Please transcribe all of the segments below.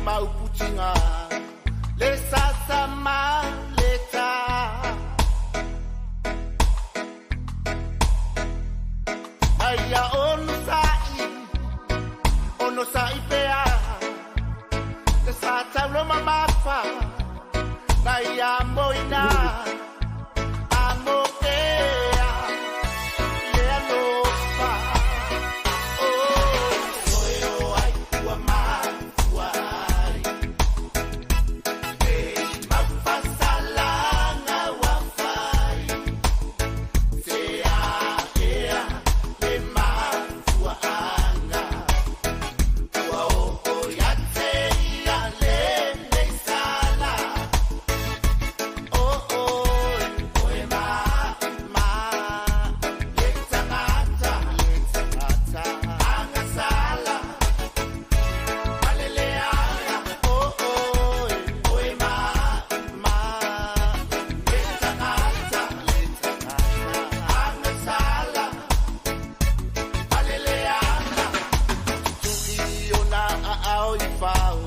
Mauputiga le sasa ma le ta. Aia ono sa'i, ono sa'i pea, le sa taulo mamafa, na ia moina, a mo pea, le alofa. Oh, soe o ai ua mafua ai, nei mafasalanga ua fai, te aea le mafuaanga, ua oo ia te ia lenei sala. Oh, oh, oe ma, ma, le tagata, le tagata, agasala, maleleaga. Oh, oh, oe ma, ma, le tagata, le tagata, agasala, maleleaga. Tui ona aao i fao,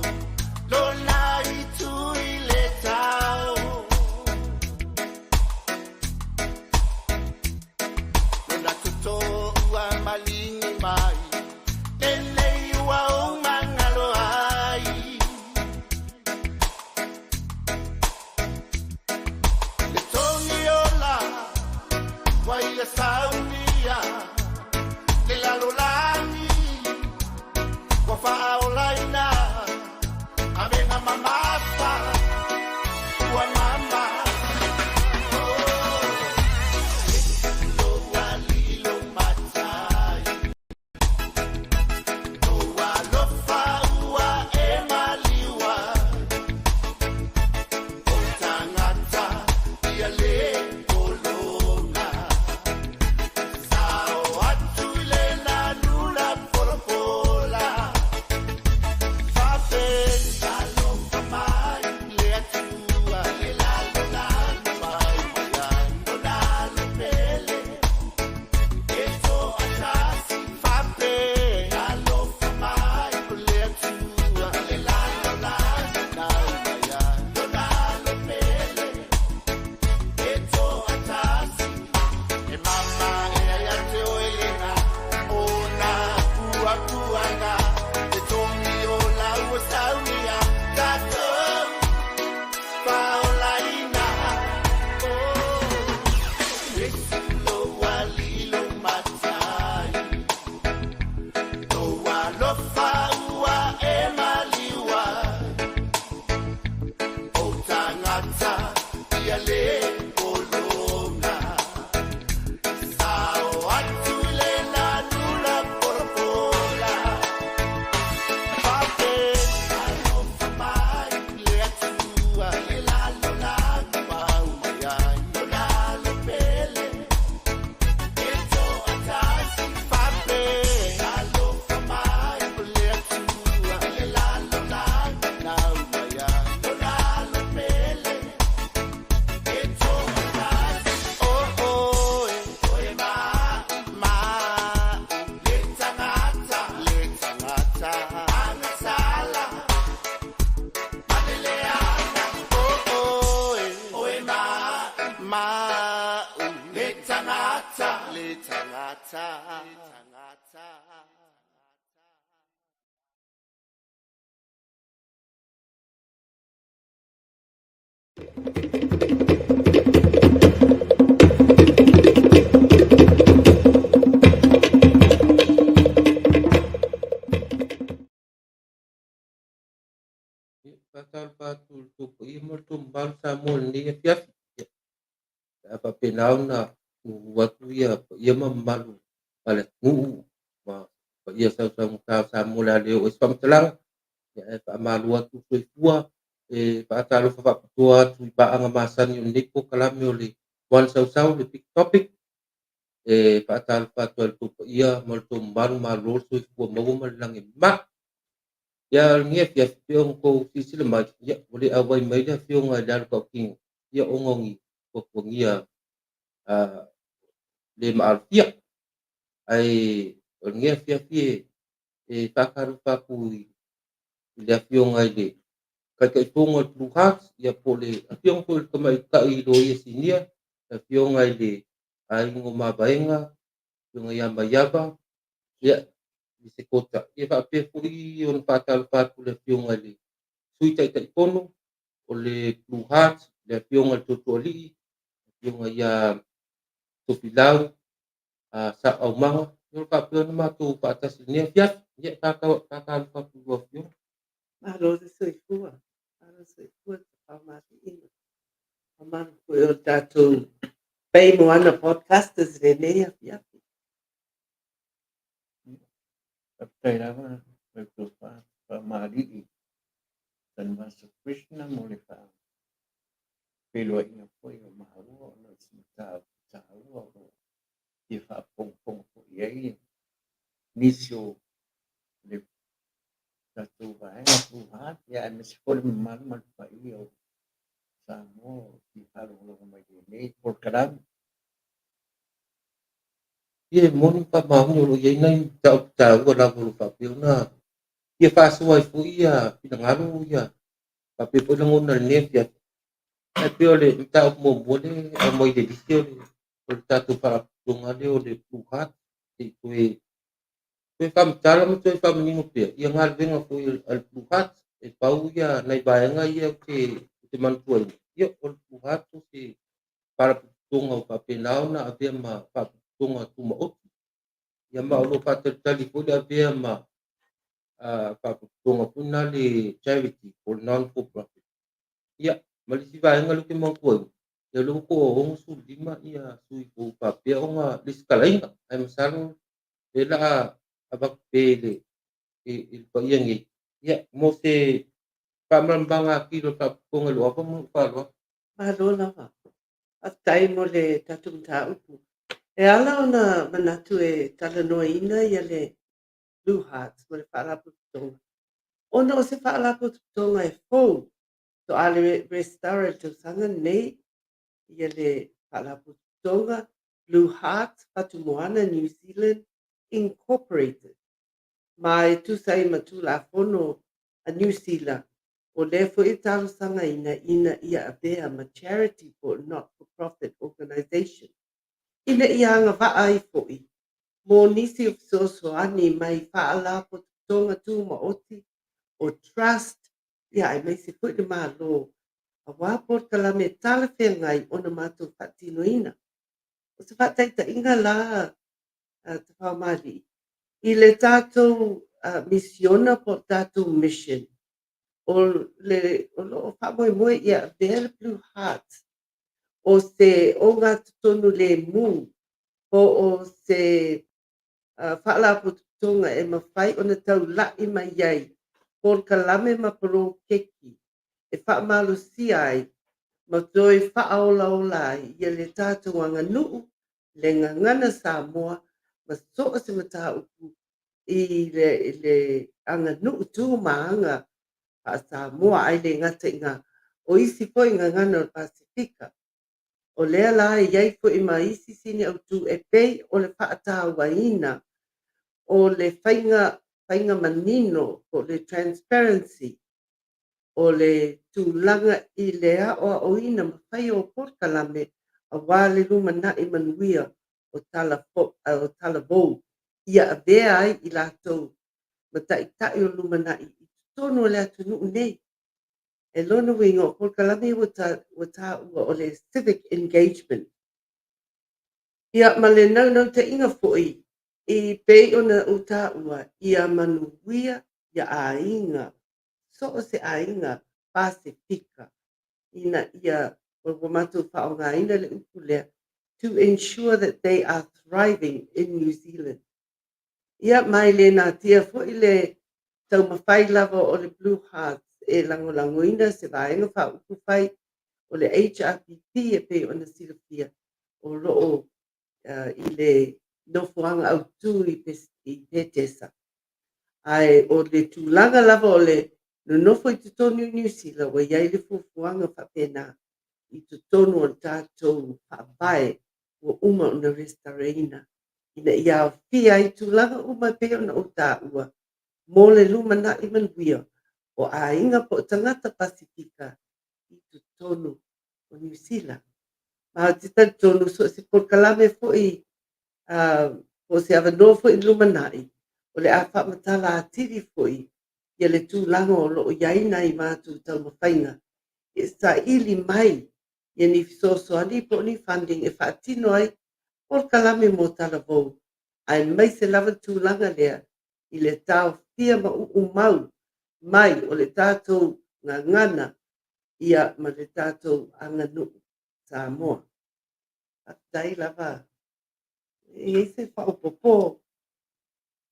lona i tui le tau. Lona toto ua maligi mai, lenei ua ou magalo ai. Le togi ola, ua ia saunia, le lalolagi, ua faaolaina, avega mamafa, ua mama. Oh, ua lilo matai, ua alofa ua e maliua, o tagata ia le pologa. Sao atu i le lanula polapola, fafe alofa mai le Atua, le lalolagi mai mai ai, lona lopele e toatasi. Fafe alofa mai le Atua, le lalolagi mai mai ai, lona lopele e toatasi. E mama e ia te oe lena, o na puapuaga, e togi o lau saunia, tatou faolaina. Oh, Yesu lo ua lilo matai, lou alofa ua e maliua, o tagata ia le pologa. Sao atu i le lanula polapola, fafe alofa mai le Atua, le lalolagi mau mai ai, lona lopele e toatasi. Fafe alofa mai le Atua, le lalolagi mau mai ai, lona lopele e toatasi. Oh, oh, oe ma, ma, le tagata, le tagata, agasala, maleleaga. Oh, oh, oe ma, ma, le tagata, le tagata, le tagata. Ia, faatalofa atu i le tou paia ma le tou mamalu Samoa i lenei afiafi. Ia, pe a faapena ona nuunuu atu ia paia ma mamalu o le atunuu ma paia sausaugata o Samoa o le a le oo ai se faamatalaga. Ia, ae faamalo atu le soifua e faatalofa faapitoa atu i paaga masani o lenei polokalame o le One Sausau, le Big Topic. E faatalofa atu ai i le tou paia ma le tou mamalu, malo le soifua maua ma le lagi e mama. Ia, o lenei afiafi, pei ona outou silasila mai, ia, ua le auai mai le afioga i le Alokaukigo, ia, ona o ni tuatuagia le maalofia. Ae o lenei afiafi e faatalofa atu i i le Afioga i le Taitaifono o le Blue Hearts, ia po o le Afioga foi i le Tamaitai Loia Sinia, le Afioga i le Aiga o Mavaega, Afioga ia Maiava, ia, Sekota. Ia faapea foi ona faatalofa atu i le Afioga i le Sui Taitaifono o le Blue Hearts, le Afioga i le Tootooalii, Afioga ia Tofilau Aumaga. Ia o faapea ona matou faatasi i lenei afiafi. Ia, e faatalofa atu i lau Afioga. Malo le soifua, malo le soifua Tafaomalii ma mamalu foi o le tatou Bay Moana Podcasters i lenei afiafi. Faafetai lava lau tofa Tafaomalii Tanuvasa Krishna mo le faafeiloaiga foi o maua ona o se mataupu taua o lo o fia faafogafoga foi i ai nisi o le tatou vaega Blue Heart, ia aemaise foi le mamalu ma le paia o Samoa o fia faalogologo mai i lenei polokalame. Ia, e moni ma faamaoni o lo o i ai nai mataupu taua lava o lo o faapea ona fia faasoa ai foi ia finagalo ia faapea foi lagona i lenei afiafi. Ae pei o le mataupu muamua lea e aumai i le lisi o le tatou faalapotopotoga lea o le Blue Heart, se i toe faamatala ma toe faamanino pea ia galuega foi a le Blue Heart. E pau ia nai vaega ia ou te manatuaina, ia o le Blue Heart o se faalapotopotoga ua faapena ona avea ma faalapotopotoga tumaoti, ia ma o lo o faatalitali foi le avea ma faalapotopotoga foi lena le charity po o le non for profit. Ia, ma le isi vaega lea ou te manatuaina, ia o lea ua toa 65 ia sui ua faapea ona resitalaina, ae masalo o lea o le a avatu pea i le paia nei, ia, mo se faamalamalamaga atili o le faalapotopotoga i lou ava ma lou faaaloalo. Malo lava. Faafetai mo le tatou mataupu. E ala ona manatu e talanoaina ia le Blue Hearts ma le Faalapotopotoga, ona o se Faalapotopotoga e fou, faatoa resitala i le tausaga lenei ia le Faalapotopotoga Blue Hearts Fatumoana New Zealand Incorporated. Ma e tusa ai ma Tulafono a Niu Sila, o lea foi e talosagaina ina ia avea ma charity po o not for profit organisation, ina ia agavaa ai foi mo nisi o fesoasoani mai faalapotopotoga tumaoti o trust, ia aemaise foi le Malo, aua polokalame talafeagai ona matou faatinoina. O se faataitaiga la Tafaomalii, i le tatou misiona po o le tatou mission, o le o lo o faamoemoe ia avea le Blue Heart o se ogatotonu lemu po o se faalapotopotoga e mafai ona taulai mai ai polokalame ma poloketi e faamalosia ai ma toe faaolaola ai ia le tatou aganuu, le gagana Samoa ma so o se mataupu i le aganuu tu ma aga faa-Samoa, ae le gata i ina, o isi foi gagana o le Pasefika. O lea la e i ai foi ma isi sini autu e pei o le faatauaina o le faiga manino po o le transparency o le tulaga i le aoaoina ma faia o polokalame aua le lumanai manuia o talavou ia avea ai i latou ma taitai o le lumanai i totonu o le atunuu nei. E lona uiga o polokalame ia ua taua o le civic engagement. Ia ma le naunautaiga foi e pei ona ou taua ia manuia ia aiga, so o se aiga Pasefika ina ia ua matou faaaogaina le upu lea, to ensure that they are thriving in New Zealand. Ia ma e le natia foi le taumafai lava o le Blue Hearts e lagolagoina se Vaega Faaupufai o le HRPP e pei ona silafia o lo o i le nofoaga autu i Petesa. Ae o le tulaga lava o le nonofo i totonu i Niu Sila, ua i ai le fuafuaga faapena i totonu o le tatou faavae ua uma ona resitalaina ina ia aofia ai tulaga uma e pei ona ou taua mo le lumanai manuia. o aiga po o tagata Pasifika i totonu o Niu Sila. Ma ou te talitonu so o se polokalame foi po o se avanoa foi i le lumanai, o le a faamatala atili foi ia le tulaga o lo o i ai nai matou taumafaiga e saili mai ia ni fesoasoani po o ni funding e faatino ai polokalame mo talavou, aemaise lava le tulaga lea i le taofia ma uumau mai o le tatou gagana ia ma le tatou aganuu Samoa. Faafetai lava. E i ai se faaopoopo,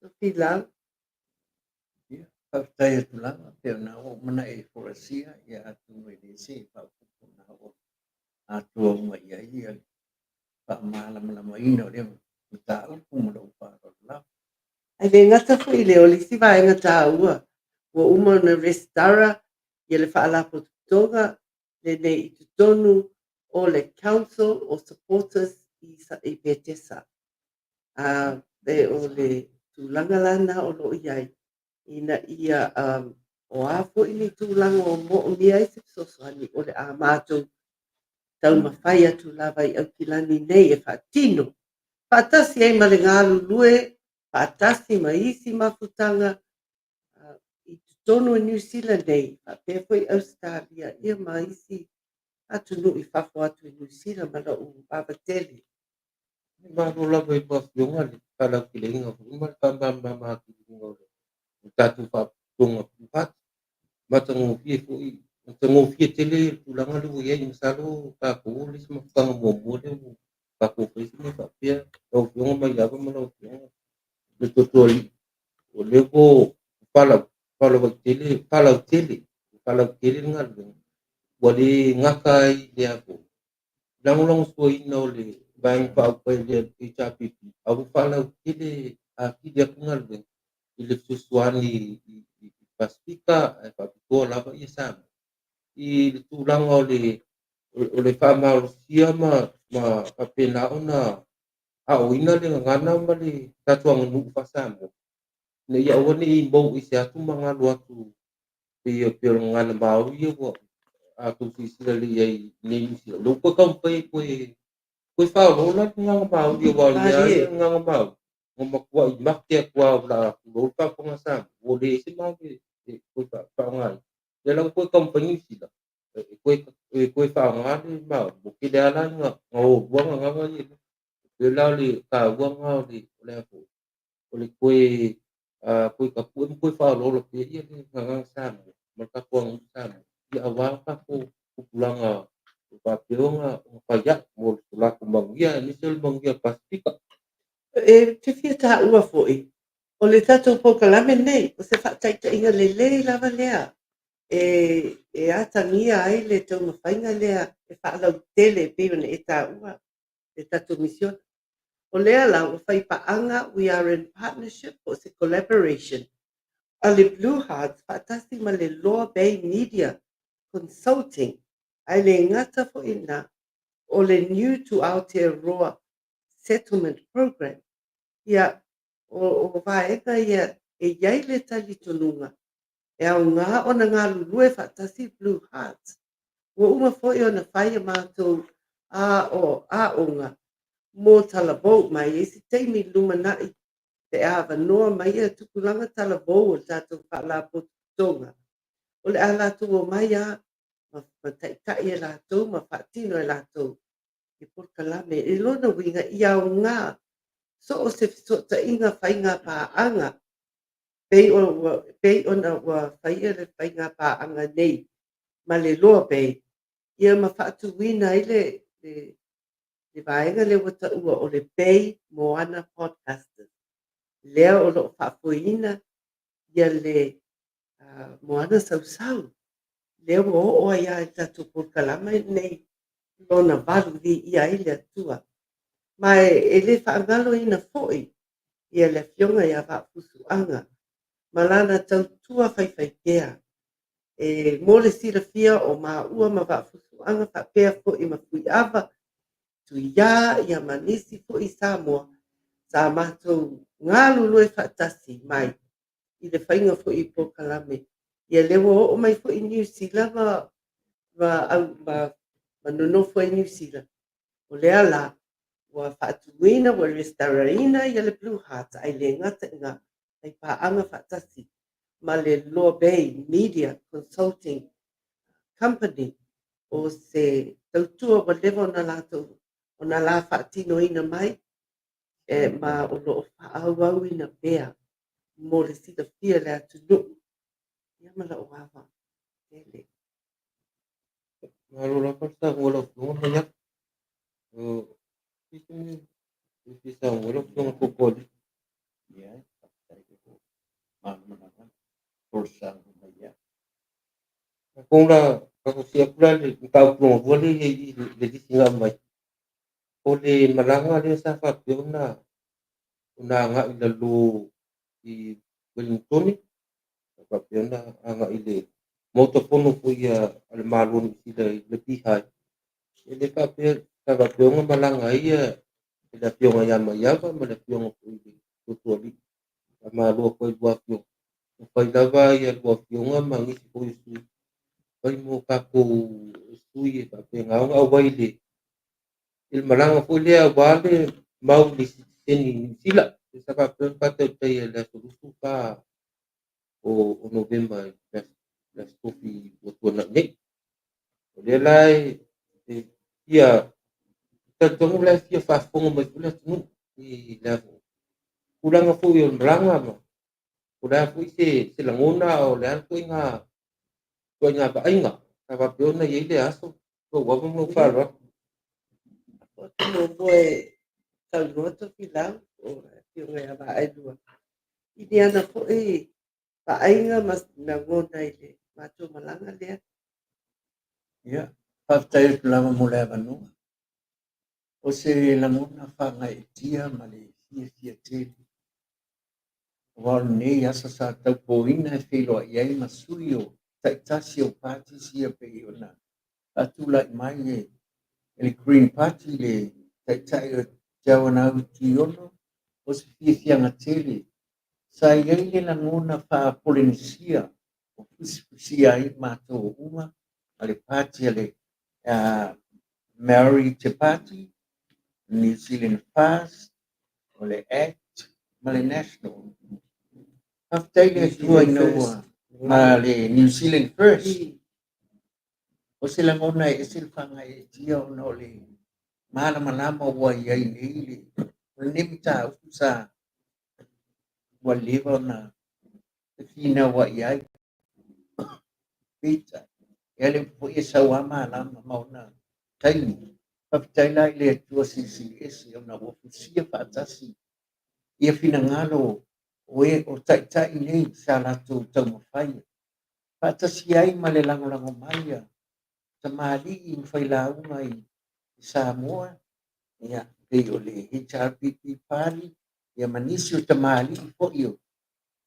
Tofilau? Ia, faafetai atu lava, pei ona ua uma ona e folasia, ia atonu e le se faaopoopo na ua atoa uma i ai ia le faamalamalamaina o lea mataupu ma lou faaaloalo lava. Ae le gata foi i lea, o le isi vaega taua, ua uma ona resitala ia le Faalapotopotoga lenei i totonu o le Council o Supporters i Petesa. A, e o le tulaga la lena o lo o i ai, ina ia o a foi ni tulaga o moomia ai se fesoasoani, o le a matou taumafai atu lava i Aukilani nei e faatino, faatasi ai ma le galulue, faatasi ma isi mafutaga i totonu o Niu Sila nei, faapea foi Ausetalia ia ma isi atunuu i fafo atu i Niu Sila ma lou ava tele. E malo lava i lua Afioga le faalauteleina foi ma le faamalamalama atiliina o le tatou Faalapotopotoga Blue Heart. Matagofie foi, matagofie tele le tulaga lea ua i ai. Masalo tatou o le isi mafutaga muamua lea ua tatou faia se mea faapea, lau Afioga Maiava ma lau Afioga le Totoalii. O lea ua faalautele, faalautele, faalautele le galuega, ua le gata ai le lagolagosuaina o le Vaega Faaupufai a le HRPP, a ua faalautele atili atu galuega i le fesoasoani i Pasefika ae faapitoa lava ia Samoa i le tulaga o le faamalosia ma faapena ona aoina le gagana ma le tatou aganuu faa-Samoa ina ia aua ne i mou ese atu ma galo atu pei o le gagana Maori ia ua a outou silasila lelei i ai i Niu Sila, o lea ua toe taumafai e toe faaolaola le gagana Maori, aua o le mea lava ia o le gagana Maori, ua matuai mate atu lava, tulou le faafofoga a Samoa, ua leai se Maori e toe faaaogaina. O lea la ua toe taumafai Niu Sila e toe faaaoga le Maori, ua tele lava la ina o lua gagana ia e lua. E pei la o le taua lena o le o le toe toe tapue ma toe faaolaola pea ia le gagana Samoa ma le tatou aganuu Samoa, ia aua tatou tupulaga o faapea ona fai a'i mo lo latou manuia aemaise o le manuia o le Pasefika. E te fia taua foi, o le tatou polokalame lenei, o se faataitaiga lelei lava lea e atagia ai le taumafaiga lea e faalautele e pei ona e taua le tatou misiona. O lea la ua fai paaga, we are in partnership po o se collaboration a le Blue Hearts faatasi ma le Loa Bay Media Consulting, ae le gata foi i lena, o le New to Aotearoa Settlement Programme. Ia, o vaega ia e i ai le talitonuga e aoga ona galulue faatasi Blue Hearts. Ua uma foi ona fai a matou aoga mo talavou, ma e i ai se taimi i le lumanai pe a avanoa mai ia tupulaga talavou o le tatou Faalapotopotoga, o le a latou omai lava ma taitai e latou ma faatino e latou i polokalame. I lona uiga, ia aoga so o se fesootaiga faiga paaga pei ona ua faia le faiga paaga nei ma le Loa Bay, ia ma faatuina ai le vaega lea ua taua o le Bay Moana Podcasters, lea o lo o faafoeina ia le Moana Sausau, lea ua oo ai lava i le tatou polokalame lenei lona valu viia ai le Atua. Ma e le faagaloina foi ia le Afioga ia Vaafusuaga ma lana tautua faifaipea. E mo le silafia o maua ma Vaafusuaga faapea foi ma Fuiava, Tuiā ia ma nisi foi i Samoa sa matou galulue faatasi mai i le faiga foi i polokalame Ia lea ua oo mai foi i Niu Sila ma ma au ma ma nonofo ai i Niu Sila. O lea la ua faatumuina ua resitalaina ia le Blue Heart ae le gata i na faipaaga faatasi ma le Loa Bay Media Consulting Company o se tautua ua leva ona latou ona la faatinoina mai e ma o lo o faaauauina pea mo le silafia e le atunuu. Ia ma lou ava tele. Malo lava le saunoa lau Afioga Maiava. E fia saunoa lau Afioga Tootooalii. Ia, faafetai i le malamalama folasaga mai ia. Tatou la, tatou see atu la i le mataupu lona lua lea e i ai i i le lisi na aumai, o le malaga lea sa faapea ona agai i lalo i Ueligitone, sa faapea ona agai i le Maota Fono foi a le Malo o Niu Sila i le Beehive. E le faapea, sa faapea ona malaga ai le Afioga ia Maiava ma le Afioga foi i le Tootooalii. Faamalo atu ai i lua afioga, ua fai lava lua afioga ma nisi foi o sui fai mo tatou sui e faapena ona auai i le malaga foi lea aua le mau i le sitiseni i Niu Sila. Sa faapea ona faatautaia i le aso 24 o Novema i le aso Tofi ua tuanai nei. O lea la e fia talitonu la e fia faafofoga mai foi le atunuu i le tulaga foi o le malaga ma o le a foi se lagona a o le a le ituaiga vaaiga sa faapea ona i ai lea aso. Lou ava ma lou faaaloalo. O te muamua e saunoa Tofilau o le Afioga ia Vaaelua i ni ana foi vaaiga ma lagona i le matou malaga lea. Ia, faafetai atu lava mo le avanoa. O se lagona faagaeetia ma le fiafia tele. Aua o lenei aso sa taupoina e feiloai ai ma sui o taitasi o parties ia pei ona faatulai mai e le Green Party le taitai o Te Awanau Tuiono. O se fiafiaga tele sa i ai le lagona faa-Polenisia o fusifusia ai matou uma ma le party a le Maori Te Party, New Zealand First, o le ACT ma le National. Faafetai le Atua ina ua ma le New Zealand First. O se lagona e ese le faagaeetia ona o le malamalama ua i ai nei le o lenei mataupu sa ua leva ona fefinauai ai. Peitai, ia le upu foi e sau lava malama ma ona taimi. Faafetai la i le Atua Silisili Ese ona ua fusia faatasi ia finagalo o e o taitai nei sa latou taumafaia faatasi ai ma le lagolago mai a tamalii ma failauga i Samoa, ia pei o le HRPP Party, ia ma nisi o tamalii foi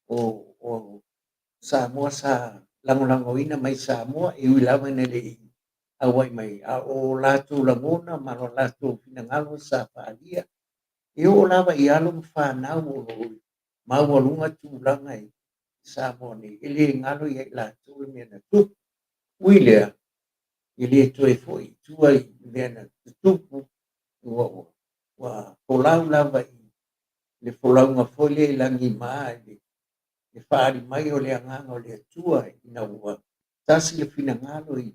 o Samoa sa lagolagoina mai Samoa e ui lava ina le i auai mai, a o latou lagona ma lo latou finagalo sa faaalia e oo lava i alo ma fanau o lo o maualuga tulaga i Samoa nei, e le galo ia i latou le mea na tupu. Ui lea, e le toe foi i tua i mea na tutupu, ua folau lava i le folauga foi lea i lagima i le faaali mai o le agaga o le Atua ina ua tasi le finagalo i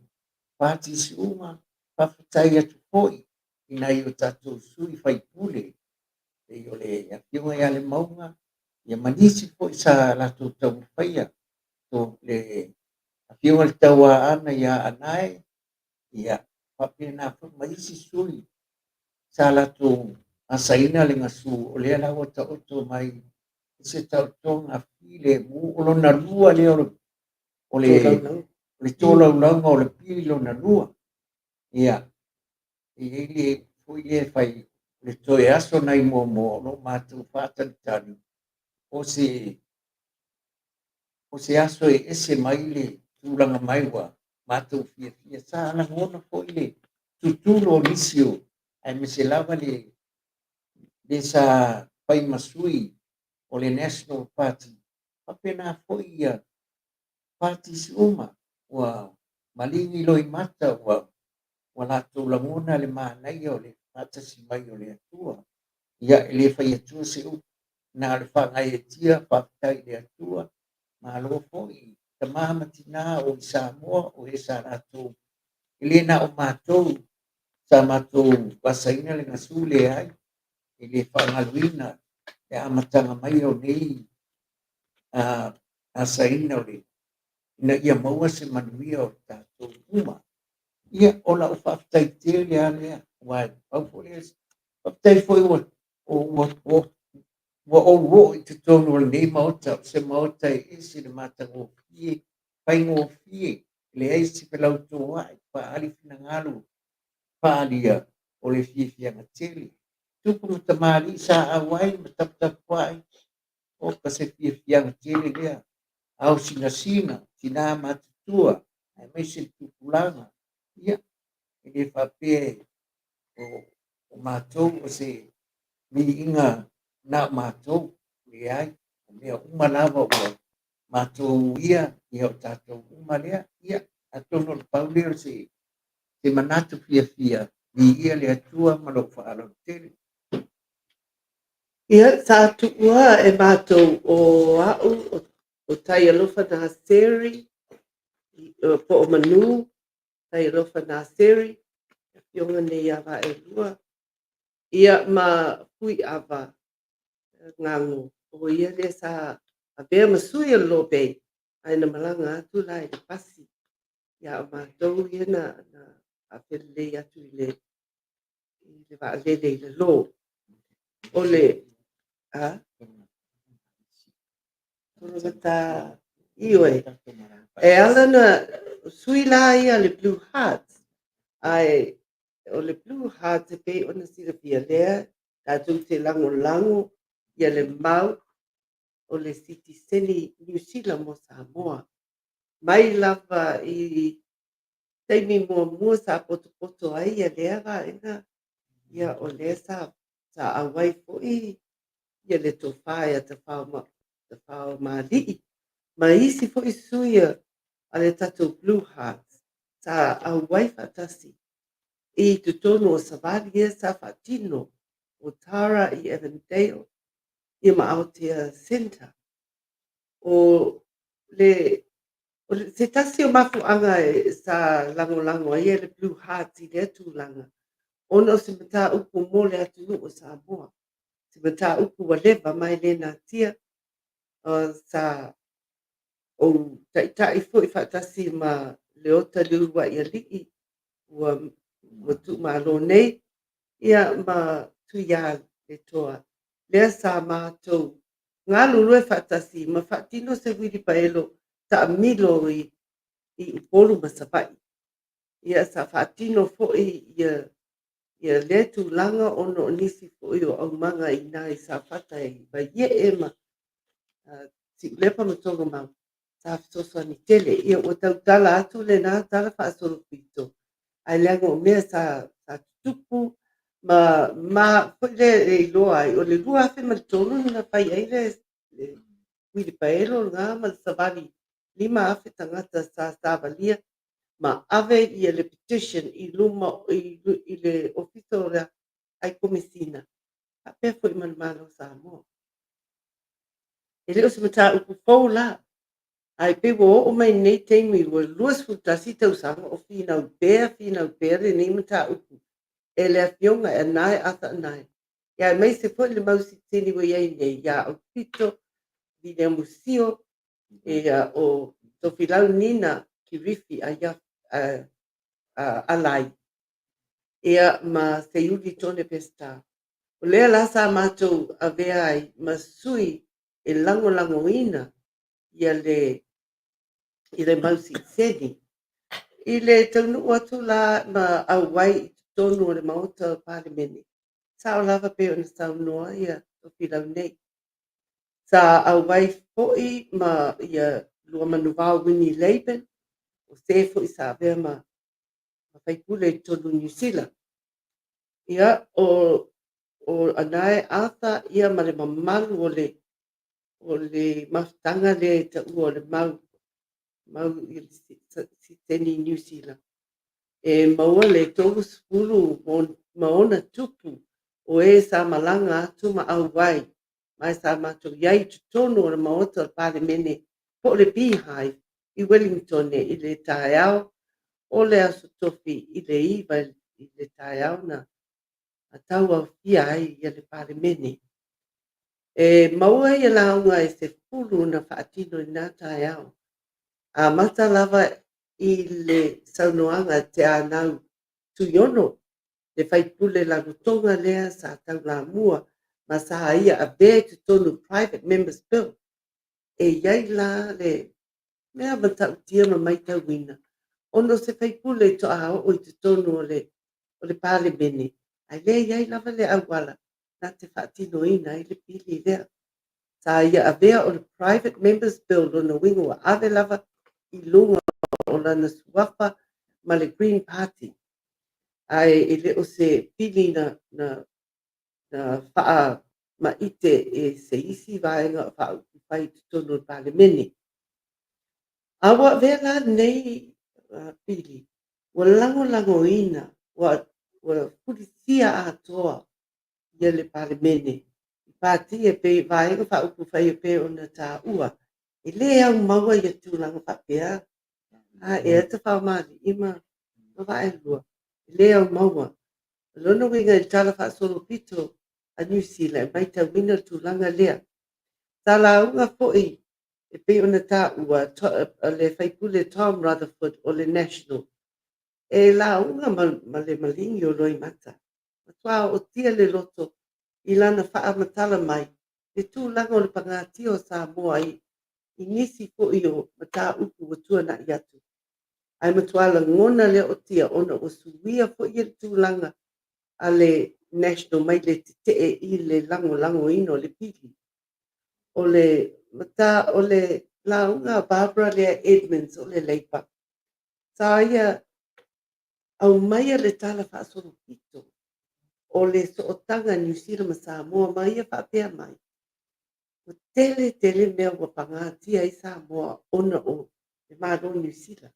parties uma. Faafetai atu foi i nai o tatou sui faipule pei o le Afioga ia Lemauga ia ma nisi foi sa latou taumafaia le Afioga i le Tauaana ia Anae, ia faapena foi ma isi sui sa latou asaina le gasu o lea la ua taoto mai i se taotoga filemu. O lona lua lea o le tolaulauga o le pili lona lua. Ia, e i ai le upu foi lea e fai, le toe aso nai Moamoa o lo o matou faatalitali o se aso e ese mai le tulaga mai ua matou fiafia. Sa lagona foi le tutulo o nisi o, aemaise lava le sa fai ma sui o le National Party. Faapena foi ia parties uma ua maligi loimata ua latou lagona le manaia o le faatasi mai o le Atua. Ia, e le fai atua se upu, na o le faagaeetia, faafetai i le Atua, malo foi i tama ma tina o i Samoa o e sa latou, e le na o matou sa matou asaina le gasu, leai, e le faagaloina le amataga mai o nei asaina o le ina ia maua se manuia o tatou uma. Ia, o lau faafetai tele lava lea, aua e pau foi lea, faafetai foi ua ou oo i totonu o lenei Maota, o se Maota e ese le matagofie, faigofie, leai se felautoa'i, faaali finagalo faaalia o le fiafiaga tele. Tupu ma tamalii sa auai ma taputapuai, oka se fiafiaga tele lea. Ao sinasina, tina matutua, aemaise le tupulaga, ia, e le faapea o matou o se viiga na o matou, leai, o mea uma lava ua matou uia, ia o tatou uma lea, ia, atonu o le pau lea o se manatu fiafia, viia le Atua ma lou faaaloalo tele. Ia, sa tuua e matou o au, o Taialofa Naseri, po o Manu, Taialofa Naseri, afioga nei ia Vaelua, ia ma Fuiava Gago, o ia lea sa avea ma sui o le Low Bay, ae na malaga atu la i le pasi. Ia, o matou ia na faafelelei atu i le vaalele i le lo. O le, a? Tologata, ioe. E ala na sui la ia le Blue Hearts, ae o le Blue Hearts e pei ona silafia lea, tatou te lagolago ia le mau o le sitiseni Niu Sila mo Samoa. Mai lava i taimi muamua sa potopoto ai ia lea vaega, ia o lea sa auai foi ia le tofa ia Tafaomalii ma isi foi sui a le tatou Blue Hearts sa auai faatasi i totonu o savali ia sa faatino o Tara i Avondale ia ma Aotea Centre. O le se tasi o mafuaaga sa lagolago ai le Blue Hearts i lea tulaga, ona o se mataupu mo le atunuu o Samoa, se mataupu ua leva ma e le natia. Sa ou taitai foi faatasi ma Leota Leuluaialii ua tuumalo nei, ia ma Tuialetoa, lea sa matou galulue faatasi ma faatino se uilipaelo taamilo i Upolu ma Savaii. Ia sa faatino foi ia lea tulaga ona o nisi foi o aumaga i nai Safata i Vaiee ma Siulepa ma Togamau, sa fesoasoani tele. Ia ua tautala atu lena tala faasolopito, ae leaga o mea sa tutupu ma foi lea e iloa ai, o le 2003 na fai ai le uilipaelo lena ma le savali 5,000 tagata sa savalia ma ave ia le petition i luma i le ofisa o le High Commissioner, faapea foi ma le Malo o Samoa. E le o se mataupu fou la, ae pei ua oo mai nei taimi ua 21 tausaga o finau pea lenei mataupu e le afioga e Anae Arthur Anae. Ia aemaise foi le mau sitiseni ua i ai nei ia Aupito, Viliamu Sio, ia o Tofilau Nina Kirifi Alai, ia ma Seiuli Tone Peseta. O lea la sa matou avea ai ma sui e lagolagoina ia le i le mau sitiseni. I le taunuu atu la ma auai i totonu o le Maota o Palemene, sao lava pei ona saunoa ia Tofilau nei. Sa auai foi ma ia Luamanuvao Winnie Laban, o se foi sa avea ma faipule i totonu o Niu Sila. Ia, o Anae Arthur ia ma le mamalu o le mafutaga lea e taua o le mau mau i le siteni Niu Sila, e maua le 30 ma ona tupu o e sa malaga atu ma auai mai sa matou i ai i totonu o le Maota o le Palemene po o le Beehive i Wellington i le taeao o le Aso Tofi i le 9 i le taeao na tauaofia ai le Palemene. E maua ia lauga e 10 na faatino i lena taeao. Amata lava i le saunoaga a Teanau Tuiono, le faipule Rarotonga lea sa taulamua ma sa ia avea i totonu Private Members Bill. E i ai la le mea matautia ma maitauina ona o se faipule toa oo i totonu o le Palemene, ae lea e i ai lava le auala na te faatinoina ai le pili lea. Sa ia avea o le Private Members Bill, lona uiga ua ave lava i luga o lana suafa ma le Green Party, ae e le o se pili na faamaite e se isi vaega faaupufai i totonu o le Palemene. A ua avea la lenei pili, ua lagolagoina, ua fulisia atoa ia le Palemene i pati e pei vaega faaupufai e pei ona taua. E le aumaua ia tulaga faapea, a ea Tafaomalii ma Vaaelua, e le aumaua. O lona uiga i le Tala Faasolopito a Niu Sila e maitauina le tulaga lea. Sa lauga foi e pei ona taua le faipule Tom Rutherford o le National, e lauga ma le maligi o loimata, matua ootia le loto i lana faamatala mai le tulaga o le pagatia o Samoa i nisi foi o mataupu ua tuanai atu. Ae matua lagona le ootia ona ua suia foi le tulaga a le National mai le tetee i le lagolagoina o le pili. O le o le lauga a Barbara lea Edmonds o le Labour, sa ia aumaia le tala faasolopito o le sootaga Niu Sila ma Samoa ma ia faapea mai, ua tele tele mea ua pagatia ai Samoa ona o le Malo Niu Sila.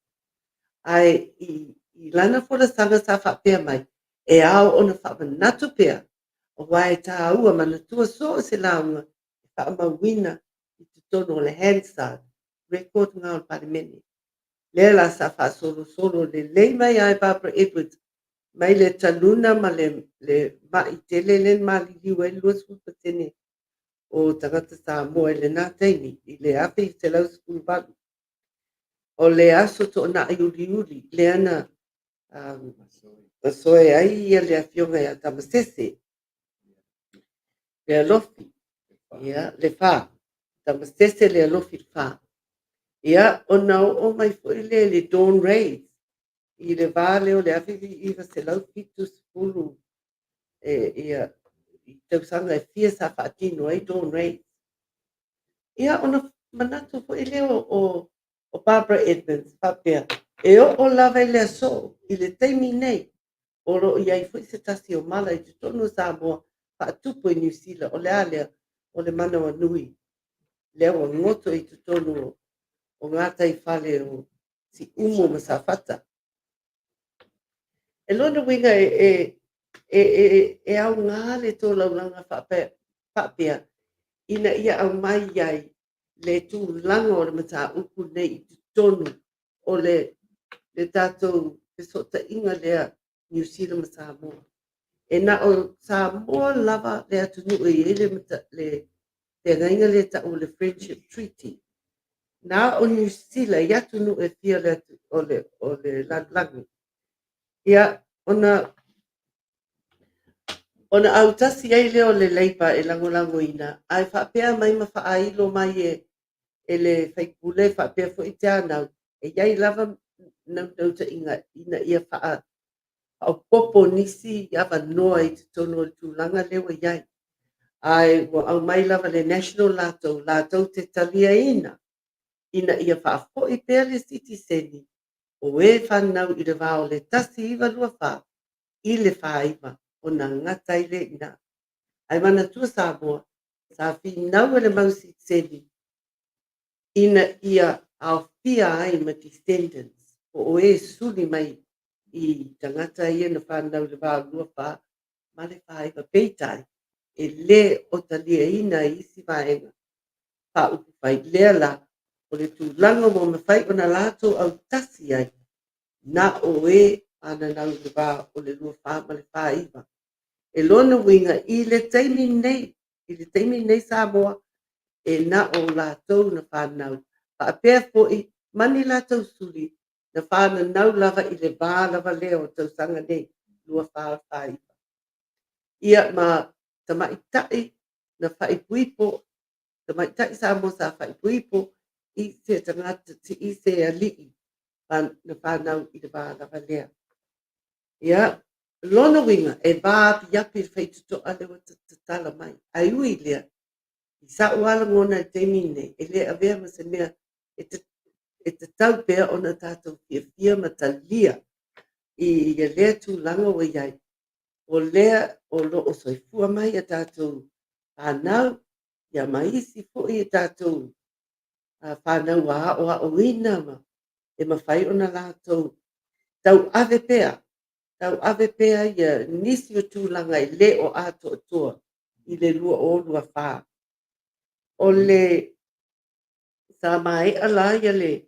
Ae i lana folasaga sa faapea mai, e ao ona faamanatu pea, aua e taua manatua so o se lauga e faamauina i totonu o le Hansard, record lena o le Palemene. Lea la sa faasolosolo lelei mai ai Barbara Edwards mai le taluna ma le mai tele lea na maliliu ai le 20% o tagata Samoa i lena taimi, i le 1918. O le aso toonai uliuli lea na masoe ai le afioga ia Tamasese, Lealofi, ia, Lefa, Tamasese Lealofi Lefa. Ia, ona oo mai foi lea i le Dawn Raids, i le va lea o le 1970, ia, i tausaga e fia sa faatino ai Dawn Raids. Ia, ona manatu foi lea o Barbara Edmonds faapea, e oo lava i le aso, i le taimi nei, o lo o i ai foi se tasi o mala i totonu o Samoa faatupu e Niu Sila, o le a lea? O le manawanui. Lea ua goto i totonu o gataifale o Siumu ma Safata. E lona uiga e aoga le tolaulaga faapea ina ia aumai ai le tulaga o le mataupu nei i totonu o le tatou fesootaiga lea Niu Sila ma Samoa. E na o Samoa lava le atunuu e i ai le feagaiga lea e tau o le Friendship Treaty. Na o Niu Sila i atunuu e fia o le lalolagi. Ia, ona autasi ai lea o le Labour e lagolagoina, ae faapea mai ma faailo mai e le faipule faapea foi Teanau, e i ai lava naunautaiga ina ia faaopoopo nisi avanoa i totonu o le tulaga lea ua i ai. Ae ua aumai lava le National latou, latou te taliaina ina ia faafoi pea le sitiseni o e fanau i le va o le 1924 i le 49 ona gata ai lea i ina. Ae manatua Samoa, sa finau e le mau sitiseni ina ia aofia ai ma descendants po o e suli mai i tagata ia na fanau i le va o le 24 ma le 49. Peitai, e le o taliaina e isi vaega faaupufai lea la o le tulaga ua mafai ona latou autasi ai na o e fananau i le va o le 24 ma le 49. E lona uiga i le taimi nei, i le taimi nei Samoa, e na o latou na fanau faapea foi ma ni latou suli na fananau lava i le va lava lea o tausaga nei, 24, 49. Ia ma tamaitai na faaipoipo, tamaitai Samoa sa faaipoipo i se tagata, i se alii na fanau i le va lava lea. Ia, lona uiga, e vaapiapi le faitotoa lea ua tatala mai. Ae ui i lea, i sa'u lava lagona i le taimi lenei, e le avea ma se mea e tatau pea ona tatou fiafia ma talia i ia lea tulaga ua i ai, o lea o lo o soifua mai a tatou fanau, ia ma isi foi a tatou fanau ua aoaoina ma e mafai ona latou tauave pea, tauave pea ia nisi o tulaga e le o atoatoa i le 2024. O le sa maea la ia le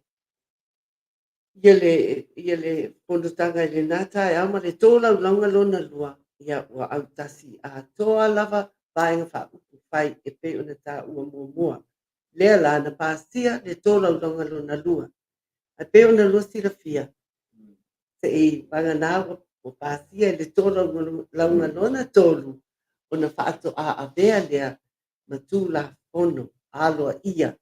ia le ia le fonotaga i lena taeao ma le tolaulauga lona lua, ia ua autasi atoa lava Vaega Faaupufai e pei ona taua muamua. Lea la na pasia le tolaulauga lona lua. Ae pei ona lua silafia, se i vagana ua pasia i le tolaulauga lona tolu, ona faatoa avea lea ma Tulafono aloaia,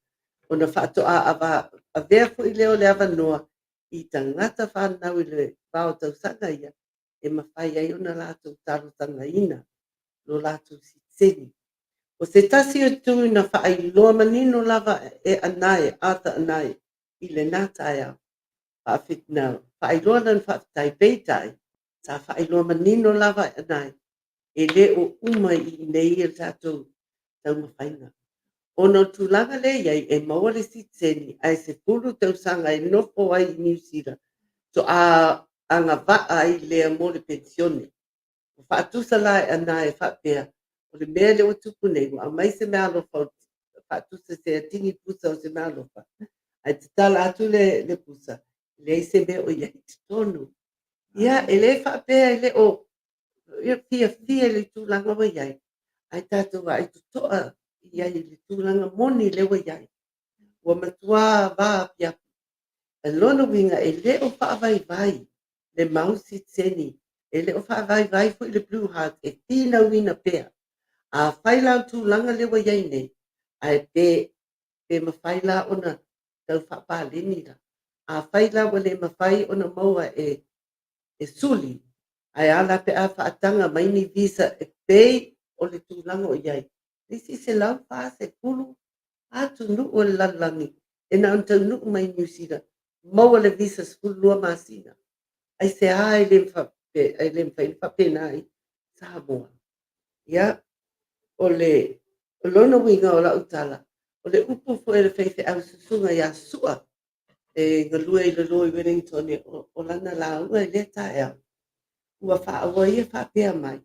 ona faatoa avea foi lea o le avanoa i tagata fanau i le va o tausaga ia e mafai ai ona latou talosagaina lo latou sitiseni. O se tasi o itu na faailoa manino lava e Anae, Arthur Anae, i lena taeao, na faailoa lana faafetai, peitai, sa faailoa manino lava e Anae, e le o uma i inei le tatou taumafaiga. Ona o le tulaga lea e i ai, e maua le sitiseni ae 10 tausaga e nofo ai i Niu Sila, faatoa agavaa ai lea mo le penisione. Ua faatusa la e Anae e faapea, o le mea lea ua tupu nei, ua aumai se meaalofa faatusa se atigi pusa o se meaalofa, ae tatala atu le pusa, e leai se mea o i ai i totonu. Ia, e le faapea e le o fiafia i le tulaga ua i ai, ae tatou vaai totoa i ai i le tulaga moni lea ua i ai. Ua matua vaapiapi. O lona uiga e le o faavaivai le mau sitiseni, e le o faavaivai foi le Blue Heart e finauina pea. Afai la o le tulaga lea ua i ai nei, ae pe, pe mafai la ona tau faapaleni la. Afai la ua le mafai ona maua e e suli, ae a la pe a faataga mai ni visa e pei o le tulaga o i ai le isi 140 atunuu o le lalolagi e na ona taunuu mai i Niu Sila, maua le visa 12 masina. Aisea e le mafai ona faapena ai Samoa? Ia, o le lona uiga o lau tala, o le upu foi a le faifeau susuga ia Sua e galue i lalo i Wellington, o lana lauga i lea taeao, ua ua ia faapea mai,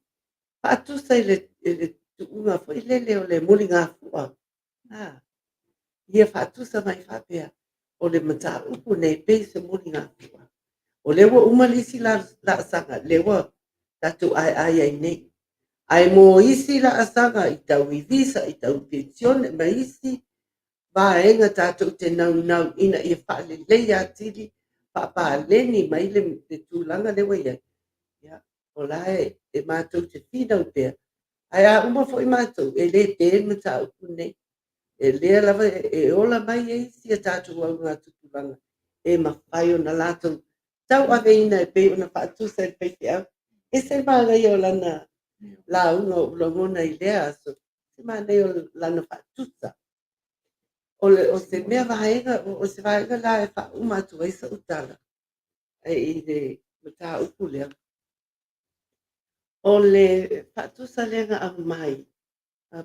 faatusa i le tuuga foi lele o le muligafua, a, ia faatusa mai faapea, o le mataupu nei pei se muligafua. O lea ua uma le isi laasaga, lea ua tatou aeae ai nei. Ae mo isi laasaga i tau i visa, i tau i penisione ma isi vaega tatou te naunau ina ia faaleleia atili, faapaleni mai le tulaga lea ua i ai, ia, o la e matou te finau pea, ae a uma foi matou, e le pe le mataupu lenei. E lea lava e ola mai ai isi a tatou augatupulaga e mafai ona latou tauaveina e pei ona faatusa e le faifeau. E ese le manaia o lana lauga o lagona i lea aso, se manaia o lana faatusa. O, le, o se mea vaega, o se vaega la e faauma atu ai sa'u tala i le mataupu lea. O le faatusa lea na aumai,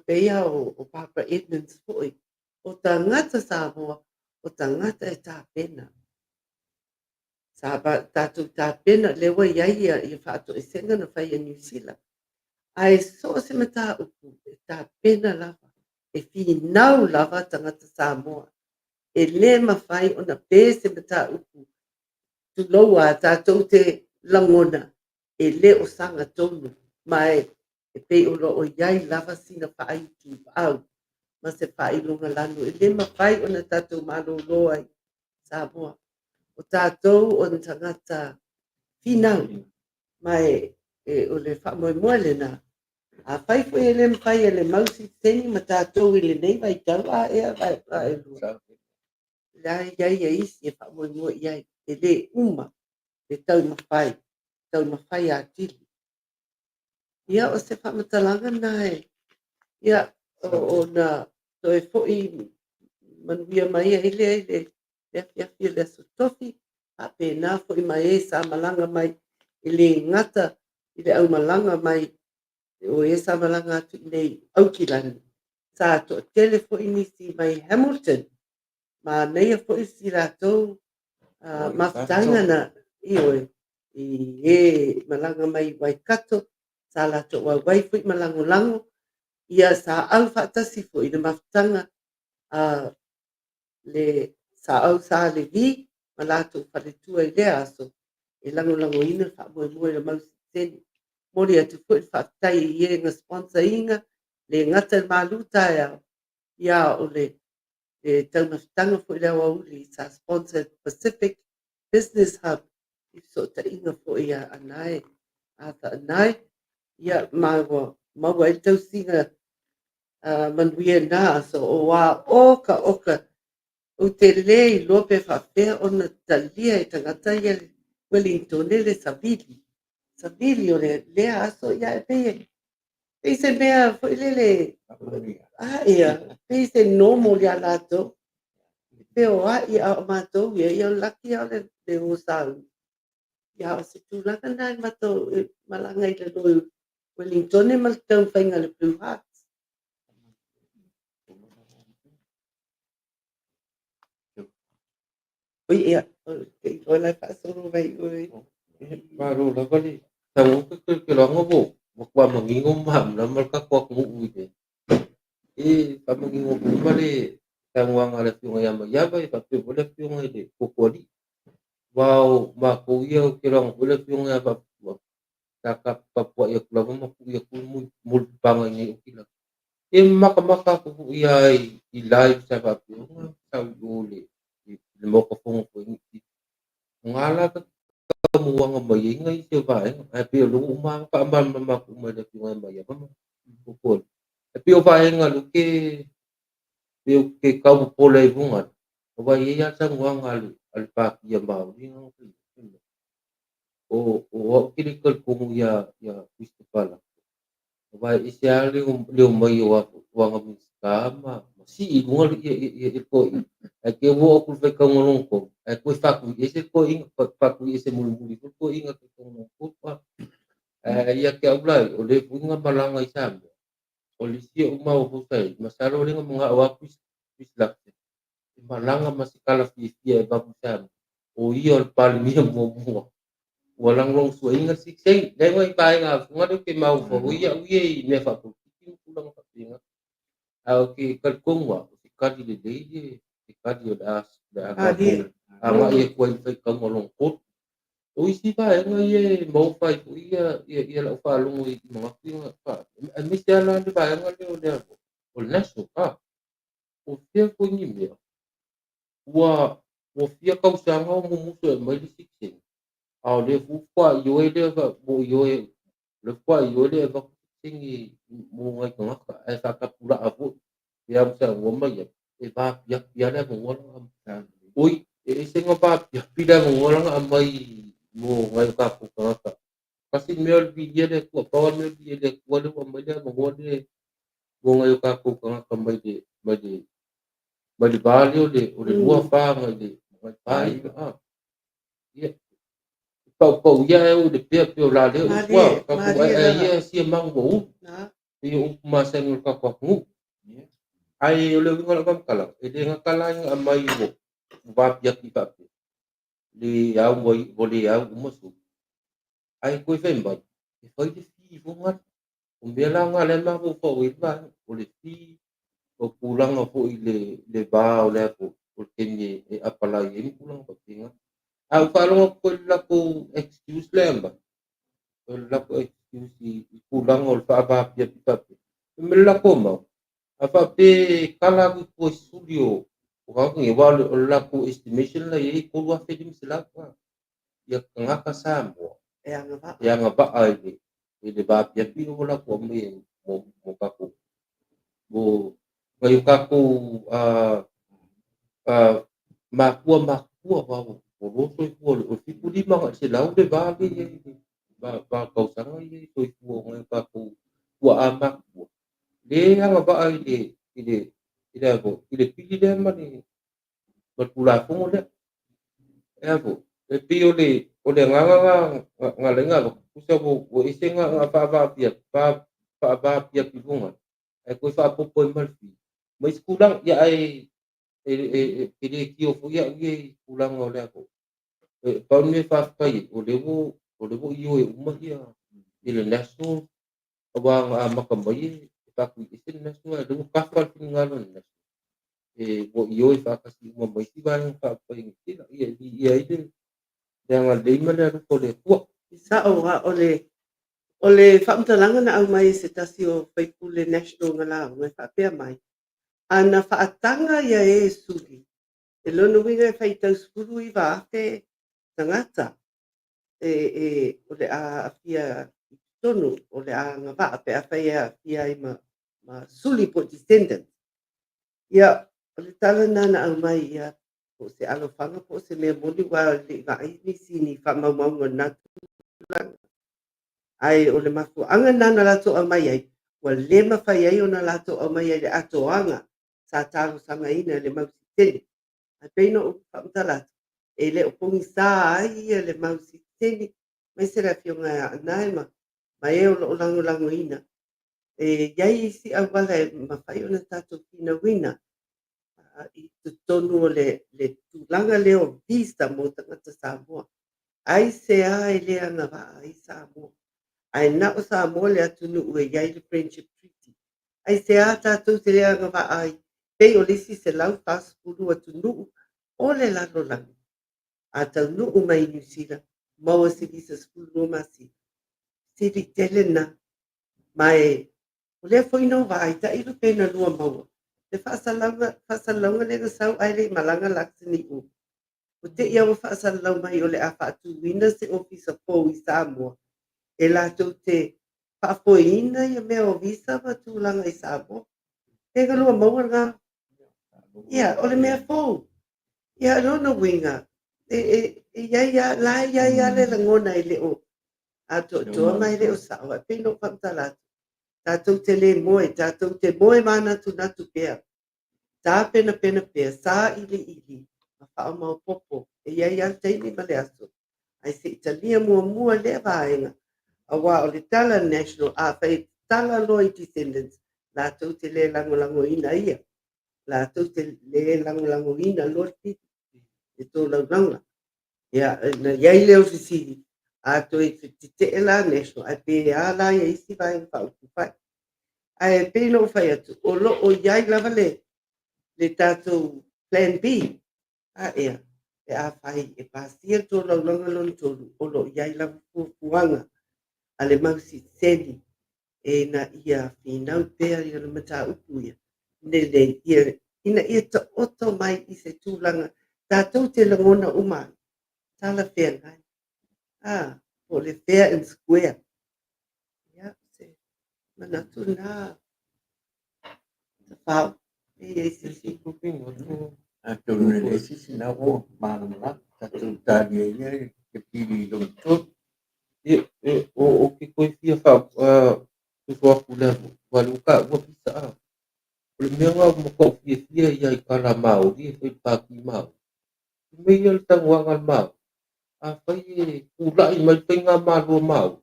pei lava o Barbara Edmonds foi, o tagata Samoa, O tagata e tapena. Sa tatou tapena, lea ua i ai ia faatoesega na fai e Niu Sila. Ae so o se mataupu e tapena lava, e finau lava tagata Samoa. E le mafai ona pe se mataupu, tulou a tatou te lagona, e le o sagatonu, ma e pei o lo o i ai lava sina faaituau ma se faailogalanu e le mafai ona tatou malolo ai Samoa. O tatou o ni tagata finau, ma o le faamoemoe lena. Afai foi e le mafai e le mau sitiseni ma tatou i lenei vaitau a ea vaelua, o la e i ai ia isi e faamoemoe i ai, e le uma le taumafai, taumafai atili. Ia, o se faamatalaga lena e, ia, ona toe foi manuia mai ai lea i le afiafi o le Aso Tofi, faapena foi ma e sa malaga mai, e le gata i le aumalaga mai o e sa malaga atu i nei i Aukilani, sa toatele foi nisi mai Hamilton, manaia foi si latou mafutaga na, ioe, i e malaga mai i Waikato, sa latou auai foi ma lagolago, ia sa au faatasi foi i le mafutaga a le Saau Sa Levi ma latou faletua i lea aso e lagolagoina le faamoemoe o le mau sitiseni. Momoli atu foi le faafetai i e na sponsor ina, le gata i le malu taeao, ia o le taumafataga foi i le aoauli sa sponsor e le Pacific Business Hub i fesootaiga foi a Anae, Arthur Anae, ia ma ua maua ai le tausiga manuia i lena aso. Aua oka oka, ou te le iloa pe faapefea ona talia e tagata ia le Uelintone le savili. Savili o lea aso, ia e pei e pei se mea foi lele, a ia, pei se normal iā latou. E feoai, a o matou ia, ia o le laki lava o le o sauni. Ia o se tulaga lena i le matou malaga i lalo i Uelintone ma le taumafaiga a le Blue Hearts. Oi, ia, te iloa la e faasolo mai oe. Malo lava le tago ke kelokeloaga ua matua manino ma malamalama le tatou atunuu i le e faamanino atu uma le saunoaga a le Afioga ia Maiava e faapea foi le Afioga i le Totoalii. Aua o matou ia ou te iloaina foi le Afioga ia Vaafutua sa tapuai atu lava ma tui atu le mulipapaga i inei i Aukilani. E matamata atu foi lava i live sa faapea ona sau i o i le Maota Fono foi i Niu Sila. O na la taumuaga mai ai nisi o vaega. Ae pei o lea ua uma ona faamalamalama atu uma e le Afioga ia Maiava ma Totoalii. Ae pei o vaega lea ou te pei ou te tau popole ai luga, aua e i ai lava le saunoaga a le Pati Māori na fai mai, o au ou te le i talitonu ia Christopher Lako, aua e ese lava le omai o ana Minisita ma sii i luga le toeaina. Ae te i ua oo atu i le faitauga lona tolu, ae toe faatuiese le toeaina, faatuiese mulimuli foi le toeaina i le faitauga lona tolu. Ae ia te au la ia, o lea foi na malaga i Samoa, o le isi ou mafaufau sa i ai, masalo o lea na manao lava Chris Luxon e malaga ma se tala fiafia e avatu i Samoa, o ia o le Palemia muamua ua lagolagosua le sitiseni. Leai nai vaega foi lea ou te mafaufau ai au ia i mea faapolokiki ma tulaga faapena. Ae ou te talitonu lava, o se tali lelei le tali o le a tatou agai atu ai i le faitauga lona tolu. O isi vaega ia e maofa ai foi ia lau faalogo i manatu ia, aemaise lava la le vaega lea o le o le National Park. O fea foi ni mea ua fia tausaga o mumusu e aumai le sitiseni, a o lea foi faatoa ioe lea ua ioe, o lea faatoa ioe le avatu sitiseni mo nai tagata, ae faatapulaa foi. E pei ona saunoa mai ai, e vaapiapi lava le avanoa lana aumai. Oi, e ese ona vaapiapi le avanoa lana aumai mo nai o tatou tagata. Tasi le mea o le viia le Atua, pau lava le mea o le viia le Atua lea ua aumai le avanoa lea mo nai o tatou tagata mai le mai le mai le va lea o le 24 agai le 49. Ia, e paupau ia ae oo i le pea pei o la lea upu a tatou aeae ia sia manu ua ulu. Pei o upu masani o le tatou atunuu. Ae o le uiga o lau faamatalaga, e le gata la ina aumai ua vaapiapi faapea, le au ua le au uma sui, ae toe fai mai, e fai le fee i luga. O mea la na lea e mafaufau ai le vaega, o le fee, o tulaga foi i le va o le o le taimi e apalai ai ma tulaga faapena. A ou faalogo atu foi i le latou excuse lea e aumai, o le latou excuse i tulaga o le faavaapiapi faapea, fai mai le latou mau, a faapea e tala atu i tua i suli o tagata nei, aua o le latou estimation la e i ai e 3,500 ia tagata Samoa E agavaa. E agavaa i le vaapiapi ua latou aumaia mo tatou, mo nai o tatou matua matutua aua ua loa soifua, o le 75 agai i le 100 le va lea e i ai, le va o tausaga ia e soifua o nai o tatou tuaa matutua, le agavaa i le pili lea ma le Tulafono lea. E pei o le agaga lena na ala ai ona avatu, tusa ua ese ona faavaapiapi i luga, ae toe faaopoopo ai ma le fee ma isi tulaga. Ia ae e le tio foi au ia i tulaga o le a foi. E pau le mea e faafetai ai, o lea ua ioe uma ia le National, aua na amata mai e faatuiese le National, ae o lea ua tafa le finagalo o le National, ua ioe faatasi uma ma isi Vaega Faaupufai e ia viia ai le agalelei ma le alofa o le Atua. E sao lava, o le faamatalaga na aumai e se tasi o faipule National na lauga e faapea mai, ana faataga ia e suli, e lona uiga e faitau 19,000 tagata e o le a aafia i totonu, o le a agavaa pe afai e aafia ai ma suli po o descendant. Ia, o le tala lena na aumai, ia, po o se alofaga po o se mea moni, aua e le i vaai nisi i ni faamaumauga o lena tulaga. Ae o le mafuaaga lena na latou aumai ai, ua le mafai ai ona latou aumai ai le atoaga sa talosagaina e le mau sitiseni. Ae pei ona ou faamatala atu, e le o pogisa ai ia le mau sitiseni, aemaise le afioga ia Aanae ma e o lo o lagolagoina. E i ai isi auala e mafai ona tatou finauina i totonu o le tulaga lea o visa mo tagata Samoa. Aisea e le agavaa ai Samoa? Ae na o Samoa le atunuu e i ai le Friendship Treaty. Aisea tatou te le agavaa ai pei o le isi 140 atunuu o le lalolagi? A taunuu mai i Niu Sila, maua se visa 12 masina. Sili tele na. Ma e o lea foi na ou vaai tailo pe na lua maua le faasalalauga lea na sau ae le i malaga Laksini. Ua te i ua faasalalau mai o le a faatuina se ofisa fou i Samoa e latou te faafoeina ia mea o visa ma tulaga i Samoa. Pe na lua maua lena. Ia, o le mea fou. Ia, lona uiga, e i ai la e i ai lava le lagona e le o atoatoa ma e le o sao. Ae pei ona ou faamatala atu, tatou te le moe, tatou te moe manatunatu pea, tapenapena pea, sailiili ma faamaopoopo. E i ai lava le taimi ma le aso, ae se i talia muamua lea vaega, aua o le tala National, afai e tatala loa i descendants, latou te le lagolagoina ia, latou te le lagolagoina loa le le tolaulauga. Ia, na i ai lea o fesili, a toe tetee la National, ae pe a la ia isi Vaega Faaupufai. Ae pei ona ou fai atu, o lo o i ai lava le tatou plan B. A ea, pe afai e pasia le tolaulauga lona tolu, o lo o i ai lava fuafuaga a le mau sitiseni ina ia finau pea ia le mataupu ia, lelei ia, ina ia taoto mai i se tulaga tatou te lagona uma ai, talafeagai. Po o le fair and square. Ia, se manatu lena, Tafao, e i ai se isi. Atonu e leai se isi na ua malamalama tatou talia ia le pili i lona tolu. O ke toe fia faasoso atu le aua ua taua visa a. O le mea na matuai ou fiafia ai i tala a Maori e fai i le Pati Maori. Fai mai ia le talanoaga a le Maori, afai e tulai mai le faigamalo a Maori,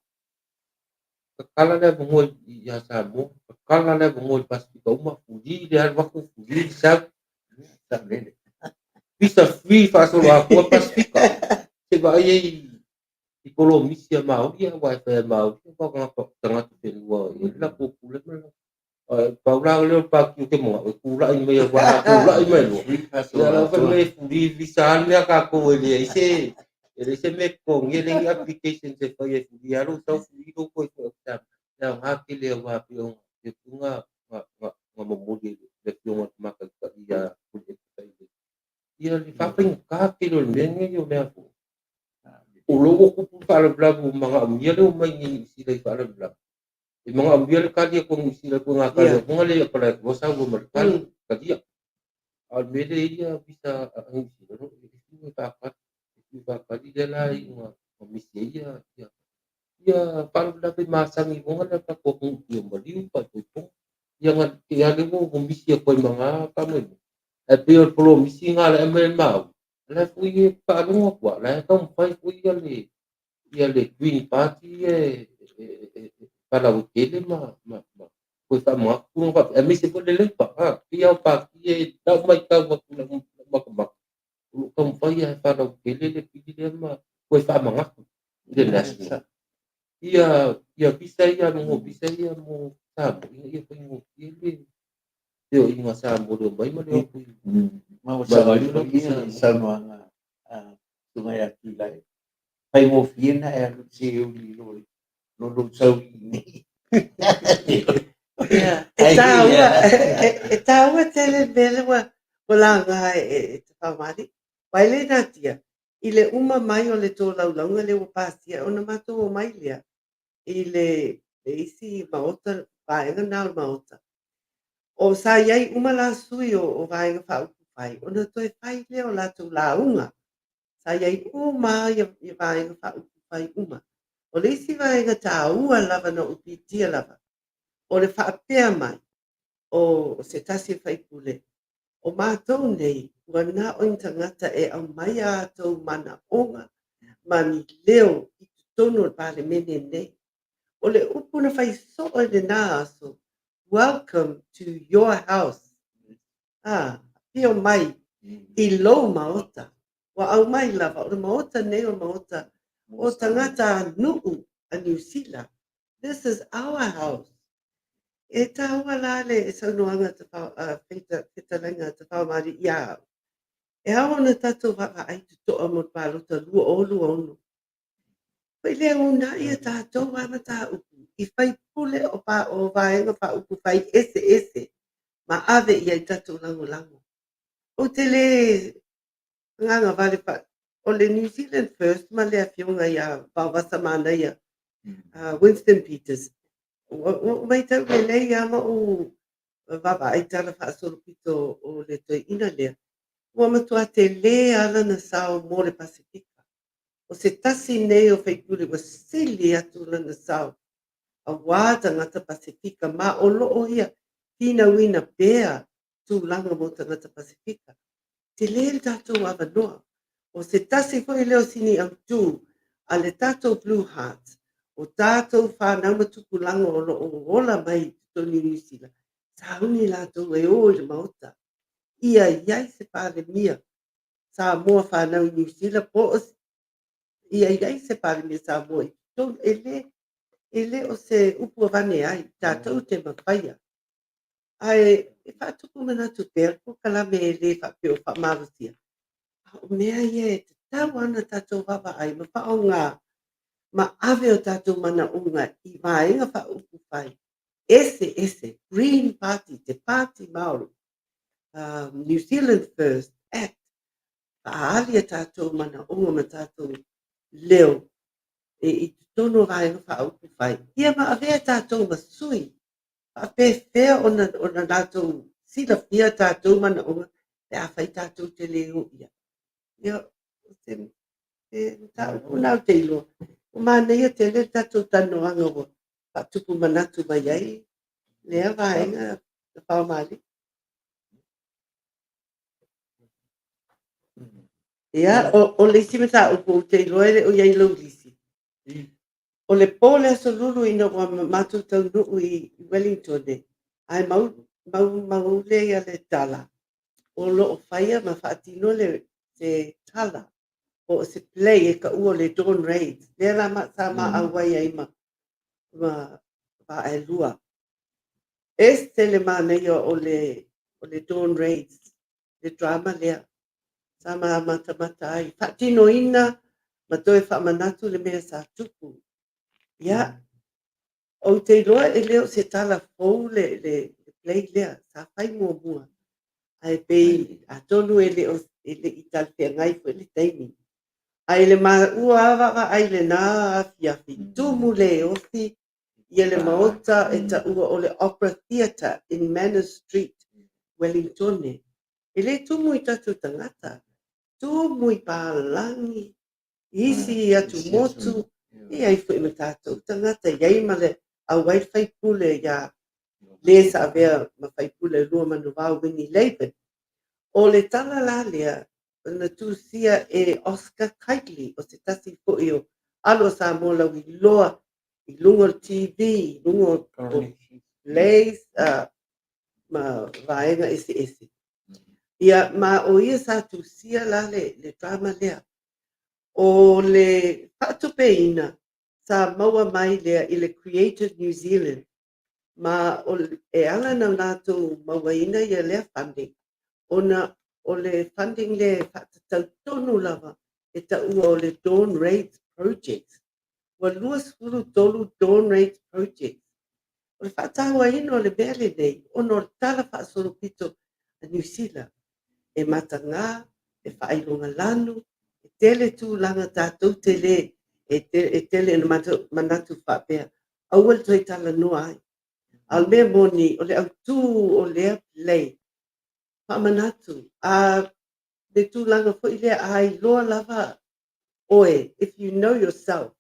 tatala le avanoa ia Samoa, tatala le avanoa i le Pasefika uma, free le alu atu, free le sau. Saolele. Visa free faasoloatoa Pasefika. Se vaai ai i polomisi a Maori aua e fai e Maori aua tagata tagata whenua e le latou pule ma le ae pau la lea o le Pāti o te mana'o e tula'i mai aua a tula'i mai loa ia la fai mai e free visa lava le mea a tatou e leai se e leai se mea e totogi e leai ni applications e fai e free lava lou sau free lou toe foi atu Samoa. E aoga tele aua pei ona pei foi ona na momoli e le Afioga i le Tamaitai ia Tuilaepa Sailele ia le faafaigata tele o le mea lenei o le a foi. O lea ua tupu le faalavelave ua manaomia le omai i Niu Sila i faalavelave. E manaomia le tali atu a Niu Sila i ituaiga tali atu ona le apply atu loa sau loa ma le tali, talia. A o le mea lea e i ai visa a Niu Sila, e fiu e faatali, e fiu e faatali lea la e iu ina misi ai ia faalavelave masani foi lea a le tatou atunuu pei o maliu, faaipoipoga. Ia na te i lava lea ua misi atu ai ma na faamoemoe. Ae pei o le polomisi lena o la e aumai e le Maori, o la e foi e faalogo atu lava, o la e taumafai foi le Green Party ia e faalauaitele ma toe faamanatu tulaga faapea, aemaise foi le Labour. Pei lava o Pati ia i lau matau atu i lau matamata, o lo o taumafai lava e faalautele le pili lea ma toe faamanatu i le National. Ia visa ia, aluga o visa ia mo Samoa ina ia faigofie le feoaiga a Samoa i le omai ma le o atu i Ma ua sao ai foi le saunoaga a Susuga ia Tuilaepa, faigofie ona e alu i Seoul i lo lou sau i inei. E taua, e taua tele le mea lea ua laga e Tafaomalii. Aua e le natia, i le uma mai o le tolaulauga lea ua pasia, ona matou omai lea i le isi maota, vaega lena o le maota. O sa i ai uma la sui o Vaega Faaupufai, ona toe fai lea o latou lauga. Sa i ai uma lava ia Vaega Faaupufai uma. O le isi vaega taua lava na ou pitia lava, o le faapea mai o se tasi o faipule, o matou nei ua na o ni tagata e aumai a outou manaoga ma ni leo i totonu o le Palemene nei. O le upu na fai soo i lena aso, welcome to your house. Ah, afio mai i lou maota. Ua aumai lava, o le maota nei o le maota o tagata nuu a Niu Sila. This is our house. E taua la le saunoaga fetalaiga a Tafaomalii ia au. E ao ona tatou vaavaai totoa mo le palota 2026. Foi lea uunai a tatou a mataupu i faipule o, pa, o Vaega Faaupufai eseese ma ave i ai tatou lagolago. Ou te le agaga vale fa, o le New Zealand First ma le afioga ia Vaovasa Manaia, Winston Peters. Ua ou matau lelei lava ma ou vaavaai tala faasolopito o le toeaina lea, ua matua tele lava lana sao mo le Pasefika. O se tasi nei o faipule ua sili atu lana sao aua tagata Pasefika ma o loo ia finauina pea tulaga mo tagata Pasefika. Tele le tatou avanoa. O se tasi foi lea o sini autū a le tatou Blue Hearts, o tatou whanau ma tupulaga o loo ola mai i totonu i Niu Sila, sauni latou e o i le maota. Ia i ai se Palemia Samoa whanau i Niu Sila po o ia i ai se Palemia Samoa i totonu. E le o se upu avane ai, tatou te mafaia. Ae e faatupu manatu pea polokalame e le faapea o faamalosia. A o mea ia e tatau ona tatou vaavaai ma faaaoga ma ave o tatou manaoga i Vaega Faaupufai eseese, Green Party, te Pāti Māori, New Zealand First, ACT, faaali a tatou manaoga ma tatou leo e i totonu o Vaega Faaupufai. Ia ma avea tatou ma sui, faapefea ona latou silafia tatou manaoga pe a fai tatou te le o ia. Ia, o se mataupu lena ou te iloa. Ua manaia tele le tatou talanoaga ua faatupu manatu mai ai lea vaega Tafaomalii. Ia, o le isi mataupu ou te iloa e le o i ai lou lisi. O le po le Aso Lulu ina ua matou taunuu i Wellington, ae mau, mau, maule ia le tala o loo faia ma faatino le se tala po o se play e taua o le Dawn Raids, lea la ma, sa ma auai ai ma Vaaelua. Ese le manaia o le Dawn Raids, le drama lea sa ma matamata ai, faatinoina ma toe faamanatu le mea sa tupu. Ia, ou te iloa e le o se tala fou le play lea, sa fai muamua, ae pei atonu e le i talafeagai foi le taimi. Ae le maua lava vaavaai i lena afiafi, tumu le ofi ia le maota e taua o le Opera Theatre in Manners Street, Wellingtone. E le tumu i tatou tagata, tumu i palagi, i isi atumotu, e i ai foi ma tatou tagata, e i ai ma le auai le faipule ia le sa avea ma faipule Luamanuvao Winnie Laban. O le tala la lea na tusia e Oscar Kightley, o se tasi foi o alo o Samoa lauiloa i luga o le TV, i luga o plays ma vaega eseese. Ia, ma o ia sa tusia la le drama lea. O le faatupeina sa maua mai lea i le Creative New Zealand, ma e ala na latou mauaina ia lea funding, ona o le funding lea e faatatau tonu lava e taua o le Dawn Raids Project. Ua 23 Dawn Raids Project. O le faatauaina o le mea lenei, ona o le tala faasolopito a Niu Sila, e mataga, e faailogalanu, e tele tulaga tatou te le, e tele ina manatu faapea, aua le toe talanoa ai. A o le mea moni, o le autū o lea play, faamanatu, a le tulaga foi lea a iloa lava oe, if you know yourself,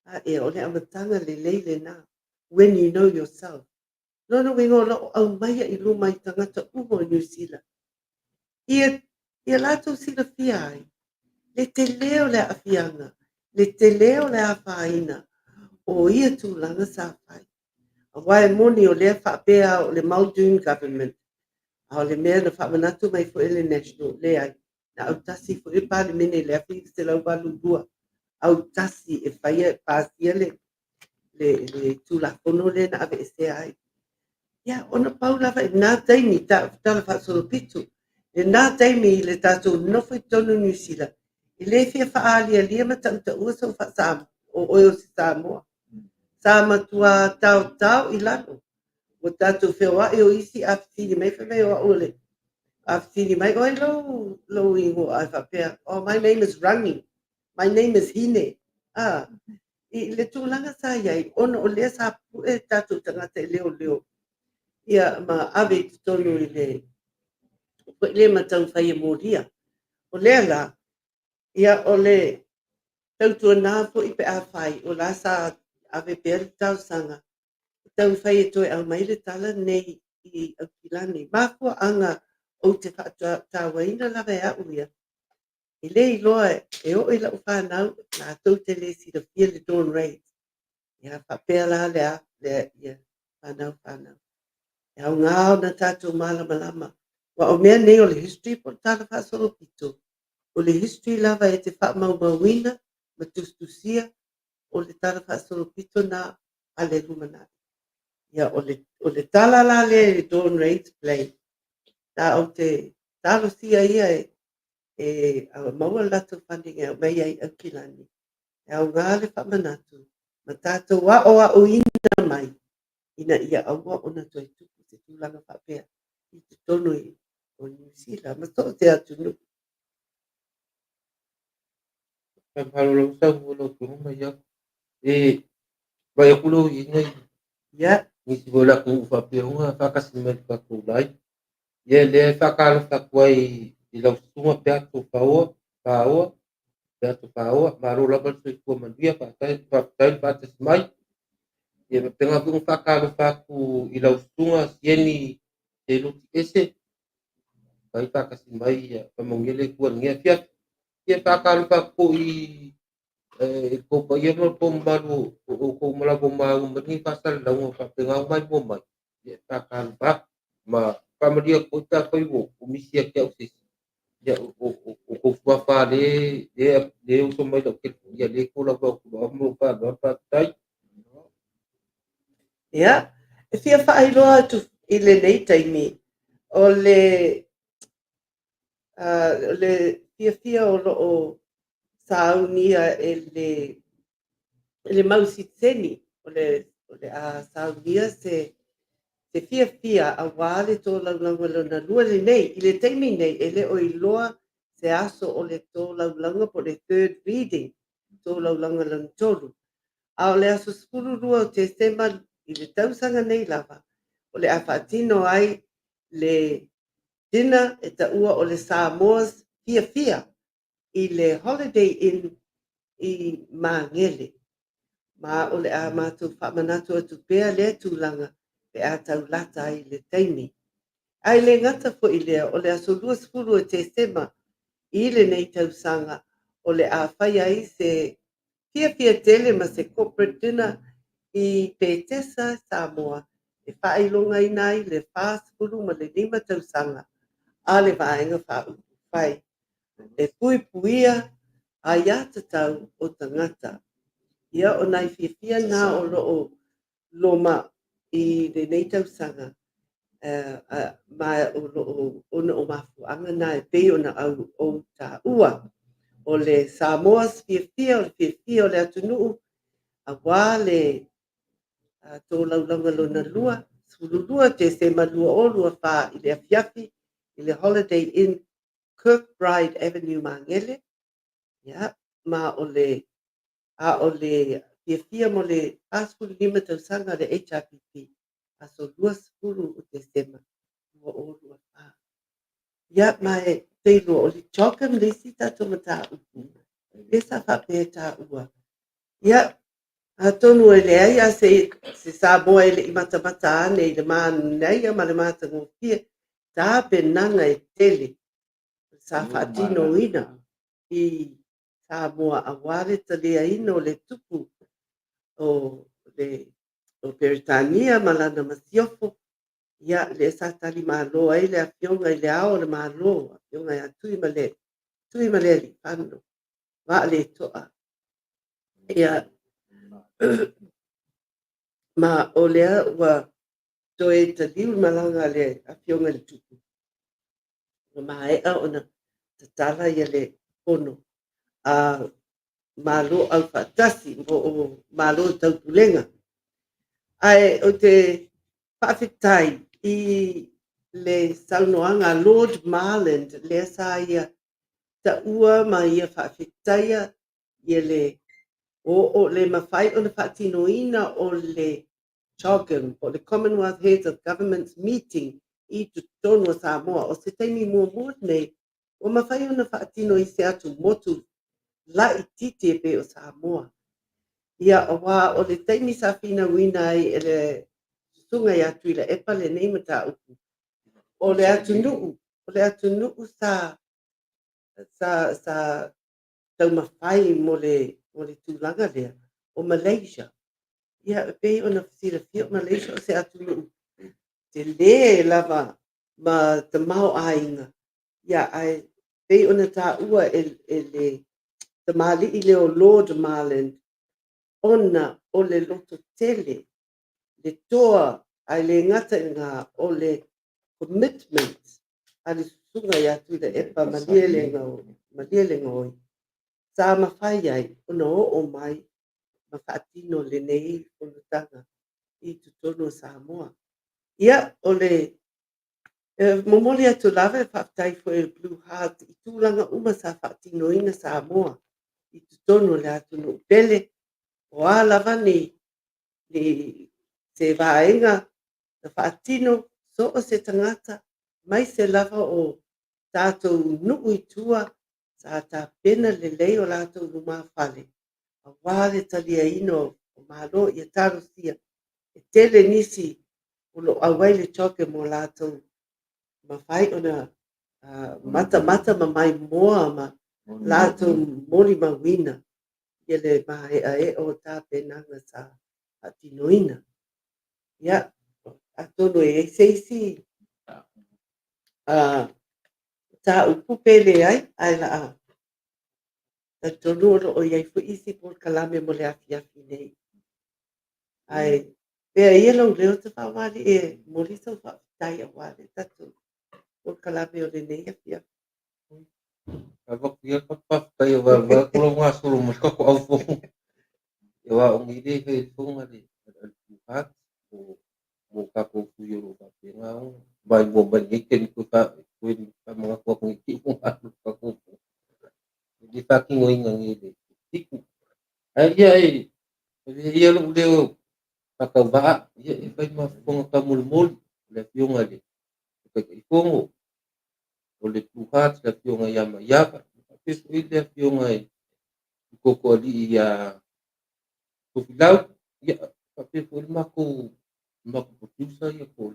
a o le amataga lelei lena, when you know yourself. Lona uiga o loo aumaia i luma i tagata uma o Niu Sila, ia latou silafia ai le tele o le aafiaga, le tele o le afaina o ia tulaga sa fai. Aua e moni o lea faapea o le Muldoon government, a o le mea na faamanatu mai foi le National, leai, na autasi foi le Palemene i le 1982, autasi e faia pasia le Tulafono lea na aveesea ai. Ia, ona pau lava i lena taimi, tala faasolopito, lena taimi i le tatou nofo i totonu o Niu Sila, e le fia faaalialia ma tautaua sou faa-Samoa, o oe o se Samoa. Sa matua taotao i lalo. Ua tatou feoai o isi a fesili mai, fai mai o au le a fesili mai, o ai lou ingoa, ai faapea, oh, my name is Rangi, my name is Hine. Ah, i le tulaga sa iai, ona o lea sa pue tatou tagata e leoleo, ia ma ave i totonu i le foi le ma taumafai e molia. O lea la, ia o le tautuana foi pe a fai, o la sa ave pea le talosaga, taumafai e toe aumai le tala nei i Aukilani. Mafuaaga ou te faatauaina lava e au ia, e le iloa e oo i lau fanau, latou te le silafia le Dawn Raids. Ia faapea la lea ia fanau fanau. E aoga ona tatou malamalama. Ua o mea nei o le history po o le tala faasolopito, o le history lava e te faamaumauina ma tusitusia o le tala faasolopito na a le lumanai. Ia o le tala la lea i le Dawn Raids play, ta ou te talosia ia e maua le latou funding e aumai ai Aukilani. E aoga le faamanatu ma tatou aoaoina mai ina ia aua ona toe tupu se tulaga faapea i totonu o Niu Sila ma so o se atunuu. Faamalo lau saunoa lau Afioga mai au. E vai atu leo i nei Ia, nisi foi o le atunuu faapea ona faatasi mai le tatou live. Ia lea e faatalofa atu ai i lau susuga Peato Faoa, Peato Faoa, malo lava le soifua manuia, faafetai le faatasi mai. Ia faapena foi ona faatalofa atu i lau susuga Sieni Seloti Ese, faafetai faatasi mai, ia faamanuia le Atua i lenei afiafi. Ia faatalofa atu foi i le tou paia ma le tou mamalu o outou malaga maua mai lenei faasalalauga o faapena ona maimoa mai. Ia faatalofa atu ma faamalie atu foi pe afai ua misi ia te au se isi. Ia, o kou tuafa lea e oso mai lau telefoni, ia lea e folau atu loa ma lou faaaloalo. Faafetai. Ia, e fia faailoa atu i lenei taimi, o le le fiafia o lo o saunia e le e le mau sitiseni, o le o le a saunia se se fiafia aua le tolaulauga lona lua lenei. I le taimi nei, e le o iloa se aso o le tolaulauga po o le third reading, tolaulauga lona tolu. A o le aso 12 o Tesema i le tausaga nei lava, o le a faatino ai le dinner e taua o le Samoa's Fiafia i le Holiday Inn i Magele. Ma o le a matou faamanatu atu pea lea tulaga pe a tau lata ai le taimi. Ae le gata foi i lea, o le aso 20 o Tesema i lenei tausaga o le a fai ai se fiafia tele ma se corporate dinner i Petesa, Samoa, e faailogaina ai le 45 tausaga a le Vaega Faaupufai e puipuia aiatatau o tagata. Ia, o nai fiafia na o lo o loma i lenei tausaga, ma o lo o ona o mafuaaga na e pei ona ou taua. O le Samoa's fiafia, o le fiafia o le atunuu aua le tolaulauga lona lua, 12 Tesema 2024 i le afiafi i le Holiday Inn, Kirkbride Avenue, Magele. Ia, ma o le a o le fiafia mo le 45 tausaga a le HRPP, aso 20 o Tesema 2024. Ia, ma e te iloa, o le CHOGM le isi tatou mataupu, lea sa faapea e taua. Ia, atonu e leai a se, se Samoa e le i matamata ane i le manaia ma le matagofie tapenaga e tele sa faatinoina i Samoa aua le taliaina o le tupu o le o Peretania ma lana masiofo, ia, lea sa talimalo ai le Afioga i le Ao o le Malo, Afioga ia Tuimalealiifano Vaaleto'a. Ia, ma o lea ua toe taliu le malaga a le Afioga i le Tupu, ua maea ona tatala ia le fono a Malo Aufaatasi po o Malo Taupulega. Ae ou te faafetai i le saunoaga a Lord Marland lea sa ia taua ma ia faafetaia ia le o le mafai ona faatinoina o le CHOGM po o le Commonwealth Heads of Governments Meeting i totonu o Samoa. O se taimi muamua lenei ua mafai ona faatino i se atumotu laitiiti e pei o Samoa. Ia, aua o le taimi sa finauina ai e le Susuga ia Tuilaepa lenei mataupu, o le atunuu, o le atunuu sa sa sa taumafai mo le mo le tulaga lea, o Malaysia. Ia, e pei ona silafia o Malaysia o se atunuu tele lava ma tamaoaiga, ia, ae pei ona taua e, e le tamalii lea o Lord Marland, ona o le lototele, le toa, ae le gata i lena, o le commitment a le Susuga ia Tuilaepa Malielegaoi, sa mafai ai ona oo mai ma faatino lenei fonotaga i totonu o Samoa. Ia, o le e momoli atu lava e faafetai foi i le Blue Heart i tulaga uma sa faatinoina Samoa i totonu o le atunuu pele, o a lava ni, ni se vaega na faatino so o se tagata, aemaise lava o tatou nuu i tua sa tapena lelei o latou lumafale aua le taliaina o Malo. Ia talosia e tele nisi o lo o auai le CHOGM o latou mafai ona matamata ma maimoa ma latou molimauina ia le mae'ae'a o tapenaga sa faatinoina. Ia, atonu e i ai se isi mataupu pe leai, ae la talitonu o lo o i ai foi isi polokalame mo le afiafi nei. Ae pea ia lou leo Tafaaoalii e momoli sau faafetai aua le tatou polokalame o lenei afiafi. Avatu ia faafetai aua ko lau gasolo mai ka au fono. Aua o nei le fai fono le hat o mo tatou sui o lo o faapena ona maimoa mai nei taimi toe faamanatu atu nei te i ua alu tatou fono. E le faatinoina nei le 7. Ae ia e avea ia lou leo faatauvaa ia e fai ma fofoga taumolimoli o le afioga i le Taitaifono o le Blue Heart, le afioga ia Maiava, faapea foi le afioga i Totoalii ia Tofilau, ia faapea foi le matou producer ia po o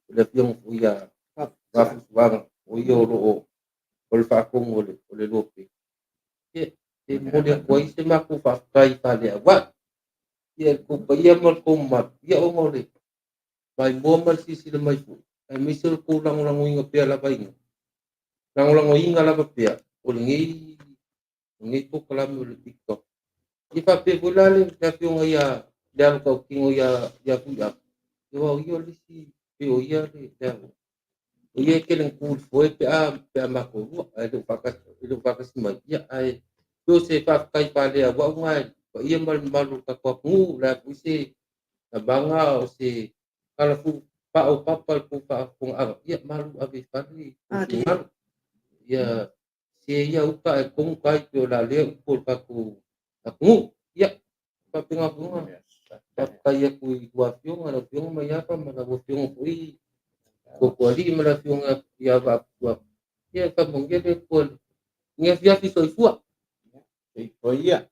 le afioga foi ia Gafusuaga, o ia o lo o o le faatonu o le Lope. Ia, e momoli atu ai se matou faafetai faaleauau. Ia le tou paia ma le tou mamalu, ia ona o le maimoa ma le silasila mai foi, aemaise o le tou lagolagoina pea lava ina. Lagolagoina lava pea o lenei polokalame o le Big Talk. Ia faapea foi la le afioga ia le alo tautino ia Fuiava, aua o ia o le isi pei o ia le o ia e tele na tu i le foe pe a matou lua, ae le o faatasi mai. Ia ae pei o se faafetai faaleauau na i le paia ma le mamalu o le tatou atunuu, o le a foi se lavaga o se kalafuu paopapa i le tou faafofogaaga, ia malu ave i fale i finagalo. Ia se ia uta ae tonu tai pei o le a lea upu o le tatou atunuu. Ia faapena foi ona faafetai atu i lua afioga, lau afioga Maiava ma lau afioga foi Totoalii ma le afioga ia Vaafusuaga. Ia faamanuia le Atua i lenei afiafi. Soifua. Soifua ia.